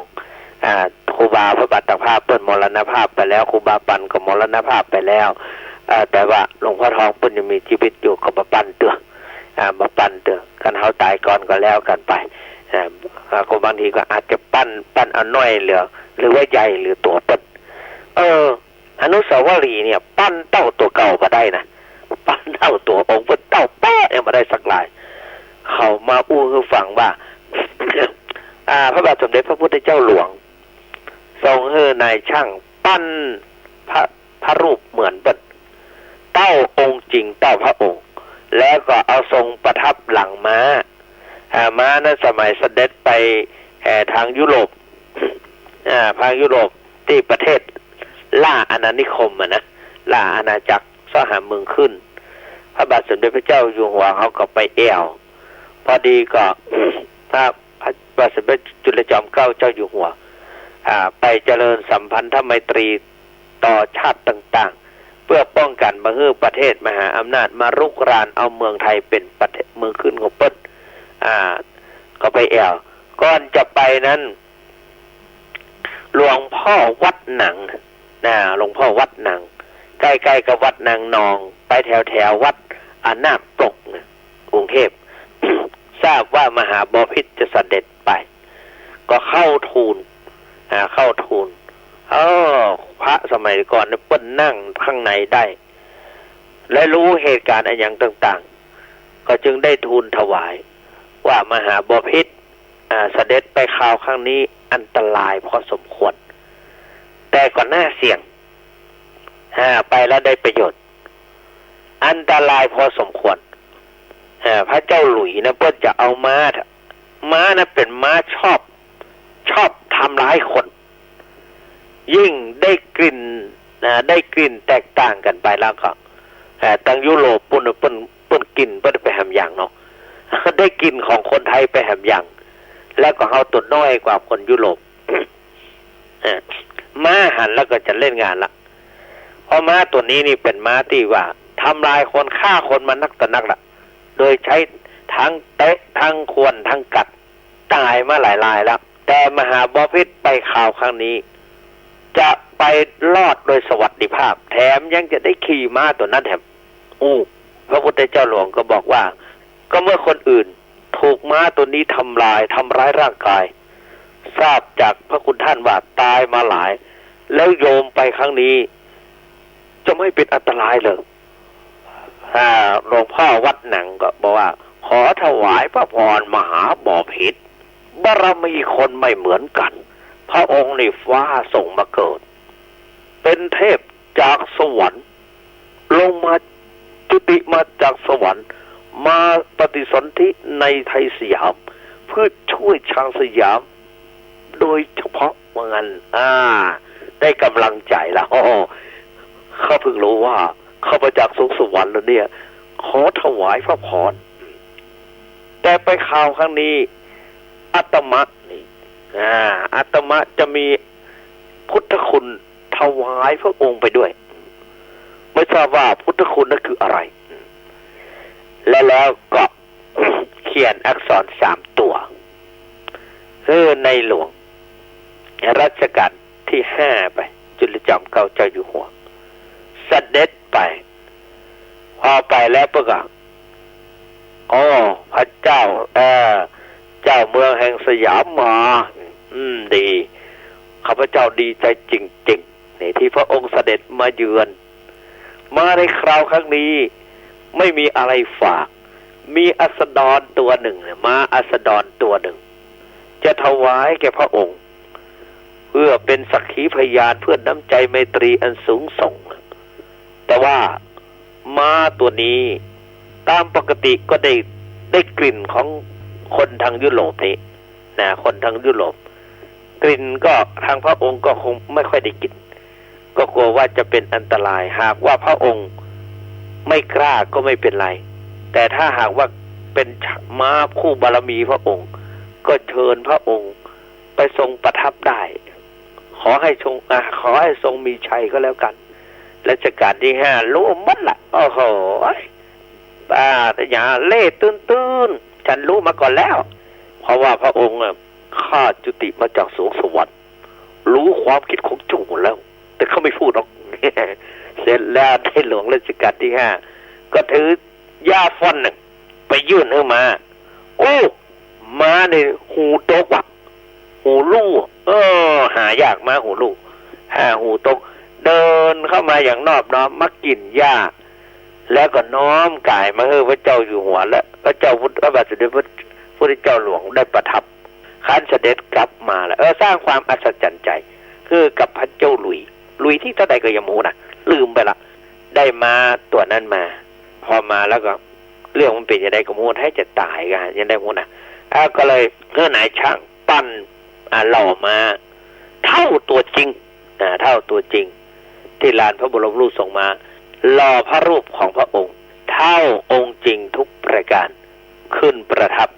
อ่า ครูบาพระบาทตากผ้าเปิ้นมรณภาพไปแล้ว ครูบาปันก็มรณภาพไปแล้ว เอ่อ แต่ว่าหลวงพ่อทองเปิ้นยังมีจีวิตอยู่ ก็มาปั้นเตื้อ อ่า มาปั้นเตื้อ คันเฮาต๋ายก่อนก็แล้วกั๋นไป อ่า อ่า ก็บางทีก็อาจจะปั้น ปั้นเอาน้อยเหลือ หรือว่าใหญ่เหลือตั๋วเปิ้น เออ อนุสาวรีย์เนี่ย ปั้นเต้าตั๋วเก่าบ่ได้นะ ปั้นเต้าตั๋วองค์เปิ้นเต้าแป๊ะเนี่ยบ่ได้สักลาย เขามาอู้หื้อฟังว่า อ่า พระบาทสมเด็จพระพุทธเจ้าหลวง ทรงหื้อนายช่างปั้นพระ พระรูปเหมือนเปิ้น เต้าองค์จริงเต้าพระองค์ แล้วก็เอาทรงประทับหลังม้า อ่า ม้านั้นสมัยเสด็จไป เอ่อ ทางยุโรป อ่า ทางยุโรป ตี้ประเทศล่าอาณานิคมอะนะ ล่าอาณาจักร เซาะหาเมืองขึ้น พระบาทสมเด็จพระเจ้าอยู่หัวเขาก็ไปแอ่ว พอดีก็ พระ พระบาทสมเด็จจุลจอมเกล้าเจ้าอยู่หัว อ่า ไปเจริญสัมพันธไมตรีต่อชาติต่างๆ เพื่อป้องกั๋นบ่หื้อประเทศมหาอำนาจมารุกรานเอาเมืองไทยเป๋นประเทศ เมืองขึ้นของเปิ้น อ่า ก็ไปแอ่ว ก่อนจะไปนั้น หลวงพ่อวัดหนัง นะ หลวงพ่อวัดหนัง ใกล้ๆ กับวัดนางนอง ไปแถวๆ วัดอนาคปรกนะ กรุงเทพฯ ทราบว่ามหาบพิตรจะเสด็จไป ก็เข้าทูล อ่า เข้าทูล เออ พระสมัยก่อนเนี่ยเปิ้นนั่งข้างในได้ และฮู้เหตุก๋ารณ์อะหยังต่างๆ ก็จึงได้ทูลถวายว่ามหาบพิตร อ่า เสด็จไปคราวครั้งนี้อันตรายพอสมควร แต่ก็น่าเสี่ยง อ่า ไปแล้วได้ประโยชน์ อันตรายพอสมควร อ่า พระเจ้าหลุยส์นะ เปิ้นจะเอาม้า ม้านะเป๋นม้าชอบ ชอบทำร้ายคน ยิ่งได้กลิ่น อ่า ได้กลิ่นแตกต่างกั๋นไปแล้วก็ อ่า ตางยุโรปปู้นน่ะ เปิ้น เปิ้นกลิ่นเปิ้นไปแหมอย่างเนาะ ได้กลิ่นของคนไทยไปแหมอย่าง แล้วก็เฮาตั๋วน้อยกว่าคนยุโรป อ่า ม้าหันแล้วก็จะเล่นงานละ เพราะม้าตั๋วนี้นี่เป๋นม้าตี้ว่าทำลายคน ฆ่าคนมานักต่อนักละ โดยใจ๊ทั้งเตะ ทั้งข่วน ทั้งกัด ต๋ายมาหลายรายแล้ว แต่มหาบพิตรไปคราวครั้งนี้ จะไปรอดโดยสวัสดิภาพ แถมยังจะได้ขี่ม้าตั๋วนั้นแถม อู้ พระพุทธเจ้าหลวงก็บอกว่า ก็เมื่อคนอื่นถูกม้าตั๋วนี้ทำลาย ทำร้ายร่างกาย ทราบจากพระคุณท่านว่าต๋ายมาหลาย แล้วโยมไปครั้งนี้ จะไม่เป๋นอันตรายเหรอ อ่า หลวงพ่อวัดหนังก็บอกว่า ขอถวายพระพรมหาบพิตร บารมีคนไม่เหมือนกัน พระองค์นี่ฟ้าส่งมาเกิด เป็นเทพจากสวรรค์ ลงมาจุติมาจากสวรรค์ มาปฏิสนธิในไทยสยาม เพื่อช่วยชาวสยาม โดยเฉพาะ ว่างั้น อ่า ได้กำลังใจแล้ว ข้าเพิ่งรู้ว่าข้ามาจากสวงสวรรค์แล้วเนี่ย ขอถวายพระพร แต่ไปคราวครั้งนี้ อาตมานี่ อ่า อาตมาจะมีพุทธคุณถวายพระองค์ไปด้วย ไม่ทราบว่าพุทธคุณนั้นคืออะไร และแล้วก็ เขียนอักษรสามตัว หื้อในหลวงรัชกาลตี้ห้าไป จุลจอมเกล้าเจ้าอยู่หัว เสด็จไป พอไปแล้วปุ๊บก็ โอ้ พระเจ้า เอ่อ เจ้าเมืองแห่งสยามมา อืม ดี ข้าพเจ้าดีใจจริงๆ นี่ที่พระองค์เสด็จมาเยือน มาในคราวครั้งนี้ ไม่มีอะไรฝาก มีอัสดรตัวหนึ่ง ม้าอัสดรตัวหนึ่ง จะถวายแก่พระองค์ เพื่อเป็นสักขีพยานเพื่อน้ำใจไมตรีอันสูงส่ง แต่ว่าม้าตัวนี้ตามปกติก็ได้ ได้กลิ่นของคนทางยุโรปนี่นะ คนทางยุโรป กลิ่นก็ทางพระองค์ก็คงไม่ค่อยได้กลิ่น ก็กลัวว่าจะเป็นอันตราย หากว่าพระองค์ไม่กล้าก็ไม่เป็นไร แต่ถ้าหากว่าเป็นม้าคู่บารมีพระองค์ ก็เชิญพระองค์ไปทรงประทับได้ ขอให้ทรง อ่า ขอให้ทรงมีชัยก็แล้วกัน รัชกาลตี้ห้ารู้หมดละ โอ้โห อ่า อย่าเล่ตื้นๆ ฉันรู้มาก่อนแล้ว เพราะว่าพระองค์อะ ข้าจุติมาจากสวงสวรรค์ รู้ความคิดของเจ้าหมดแล้ว แต่ข้าไม่พูดหรอก เสร็จแล้วในหลวงรัชกาลตี้ห้า ก็ถือยาฝนน่ะไปยื่นหื้อม้า โอ้ ม้านี่หูตกว่ะ หูลู่ เออ หายากม้าหูลู่ หาหูตก เดินเข้ามาอย่างนอบน้อม มากิ๋นหญ้า แล้วก็น้อมก๋ายมาหื้อพระเจ้าอยู่หัว และพระเจ้าพุทธ พระบาทสมเด็จพระพุทธเจ้าหลวงได้ประทับ ครั้นเสด็จกลับมาแล้ว เออ สร้างความอัศจรรย์ใจ คือกับพระเจ้าหลุย หลุยตี้เต้าใดก็ยังบ่ฮู้นะ ลืมไปละ ได้ม้าตั๋วนั้นมา พอมาแล้วก็ เรื่องมันเป๋นจะใดก็บ่ฮู้ แทบจะต๋ายกั๋น ยังได้บ่ฮู้นะ อ่า ก็เลยหื้อนายช่างปั้น อ่า หล่อม้า เท่าตั๋วจริง อ่า เท่าตั๋วจริง ตี้ลานพระบรมรูปทรงม้า หล่อพระรูปของพระองค์ เท่าองค์จริงทุกประการ ขึ้นประทับ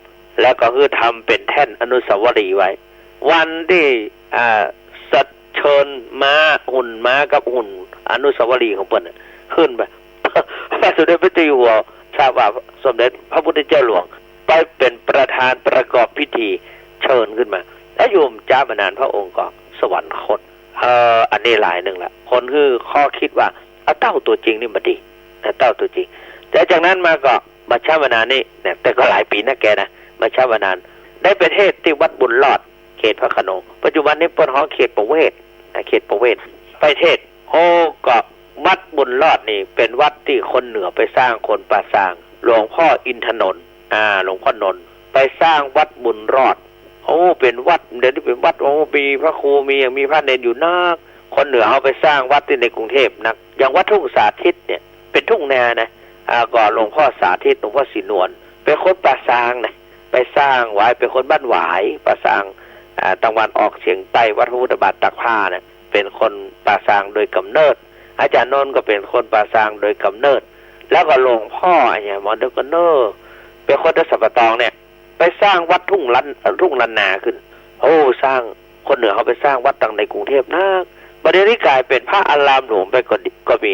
แล้วก็หื้อทำเป๋นแท่นอนุสาวรีย์ไว้ วันตี้ อ่า สัตว์เชิญม้า หุ่นม้ากับหุ่นอนุสาวรีย์ของเปิ้นน่ะ ขึ้นไป พระบาทสมเด็จพระเจ้าอยู่หัว ทราบว่าสมเด็จพระพุทธเจ้าหลวง ไปเป๋นประธานประกอบพิธีเชิญขึ้นมา แล้วอยู่บ่จ๊ามานานพระองค์ก็สวรรคต เออ อันนี้ลายนึ่งละ คนหื้อข้อคิดว่า เอาเต้าตั๋วจริงนี่มาดี เอาเต้าตั๋วจริง แต่จากนั้นมาก็มาจ๊ามานานนี่เนี่ย แต่ก็หลายปี๋นะแกนะ มาจ๊ามานาน ได้ไปเทศน์ตี้วัดบุญรอด เขตพระโขนง ปัจจุบันนี้เปิ้นฮ้องเขตประเวศ อ่า เขตประเวศ ไปเทศน์ โอ้ ก็วัดบุญรอดนี่เป๋นวัดตี้คนเหนือไปสร้าง คนป่าซาง หลวงพ่ออินทนนท์ อ่า หลวงพ่อนนท์ ไปสร้างวัดบุญรอด โอ้ เป๋นวัด เดี๋ยวนี้เป๋นวัด โอ้ มีพระครู มีอย่าง มีพระเณรอยู่นัก คนเหนือเอาไปสร้างวัดตี้ในกรุงเทพนัก อย่างวัดทุ่งสาธิตเนี่ย เป๋นทุ่งนานะ อ่า ก็หลวงพ่อสาธิต หลวงพ่อศรีนวล เป๋นคนป่าซางนะ ไปสร้างไว้ เป๋นคนบ้านหวาย ป่าซาง อ่า ตะวันออกเฉียงใต้ วัดพระพุทธบาทตากผ้าเนี่ย เป๋นคนป่าซางโดยกำเนิด อาจารย์นนท์ก็เป๋นคนป่าซางโดยกำเนิด แล้วก็หลวงพ่ออันเนี้ย มอเดอร์เกอร์เนอร์ เป๋นคนตะสัมปะตองเนี่ย ไปสร้างวัดทุ่งล้าน เอ่อ ทุ่งล้านนาขึ้น โอ้ สร้าง คนเหนือเขาไปสร้างวัดตังในกรุงเทพนัก บัดเดี๋ยวนี้ก๋ายเป๋นพระอารามหลวงไปก็ดี ก็มี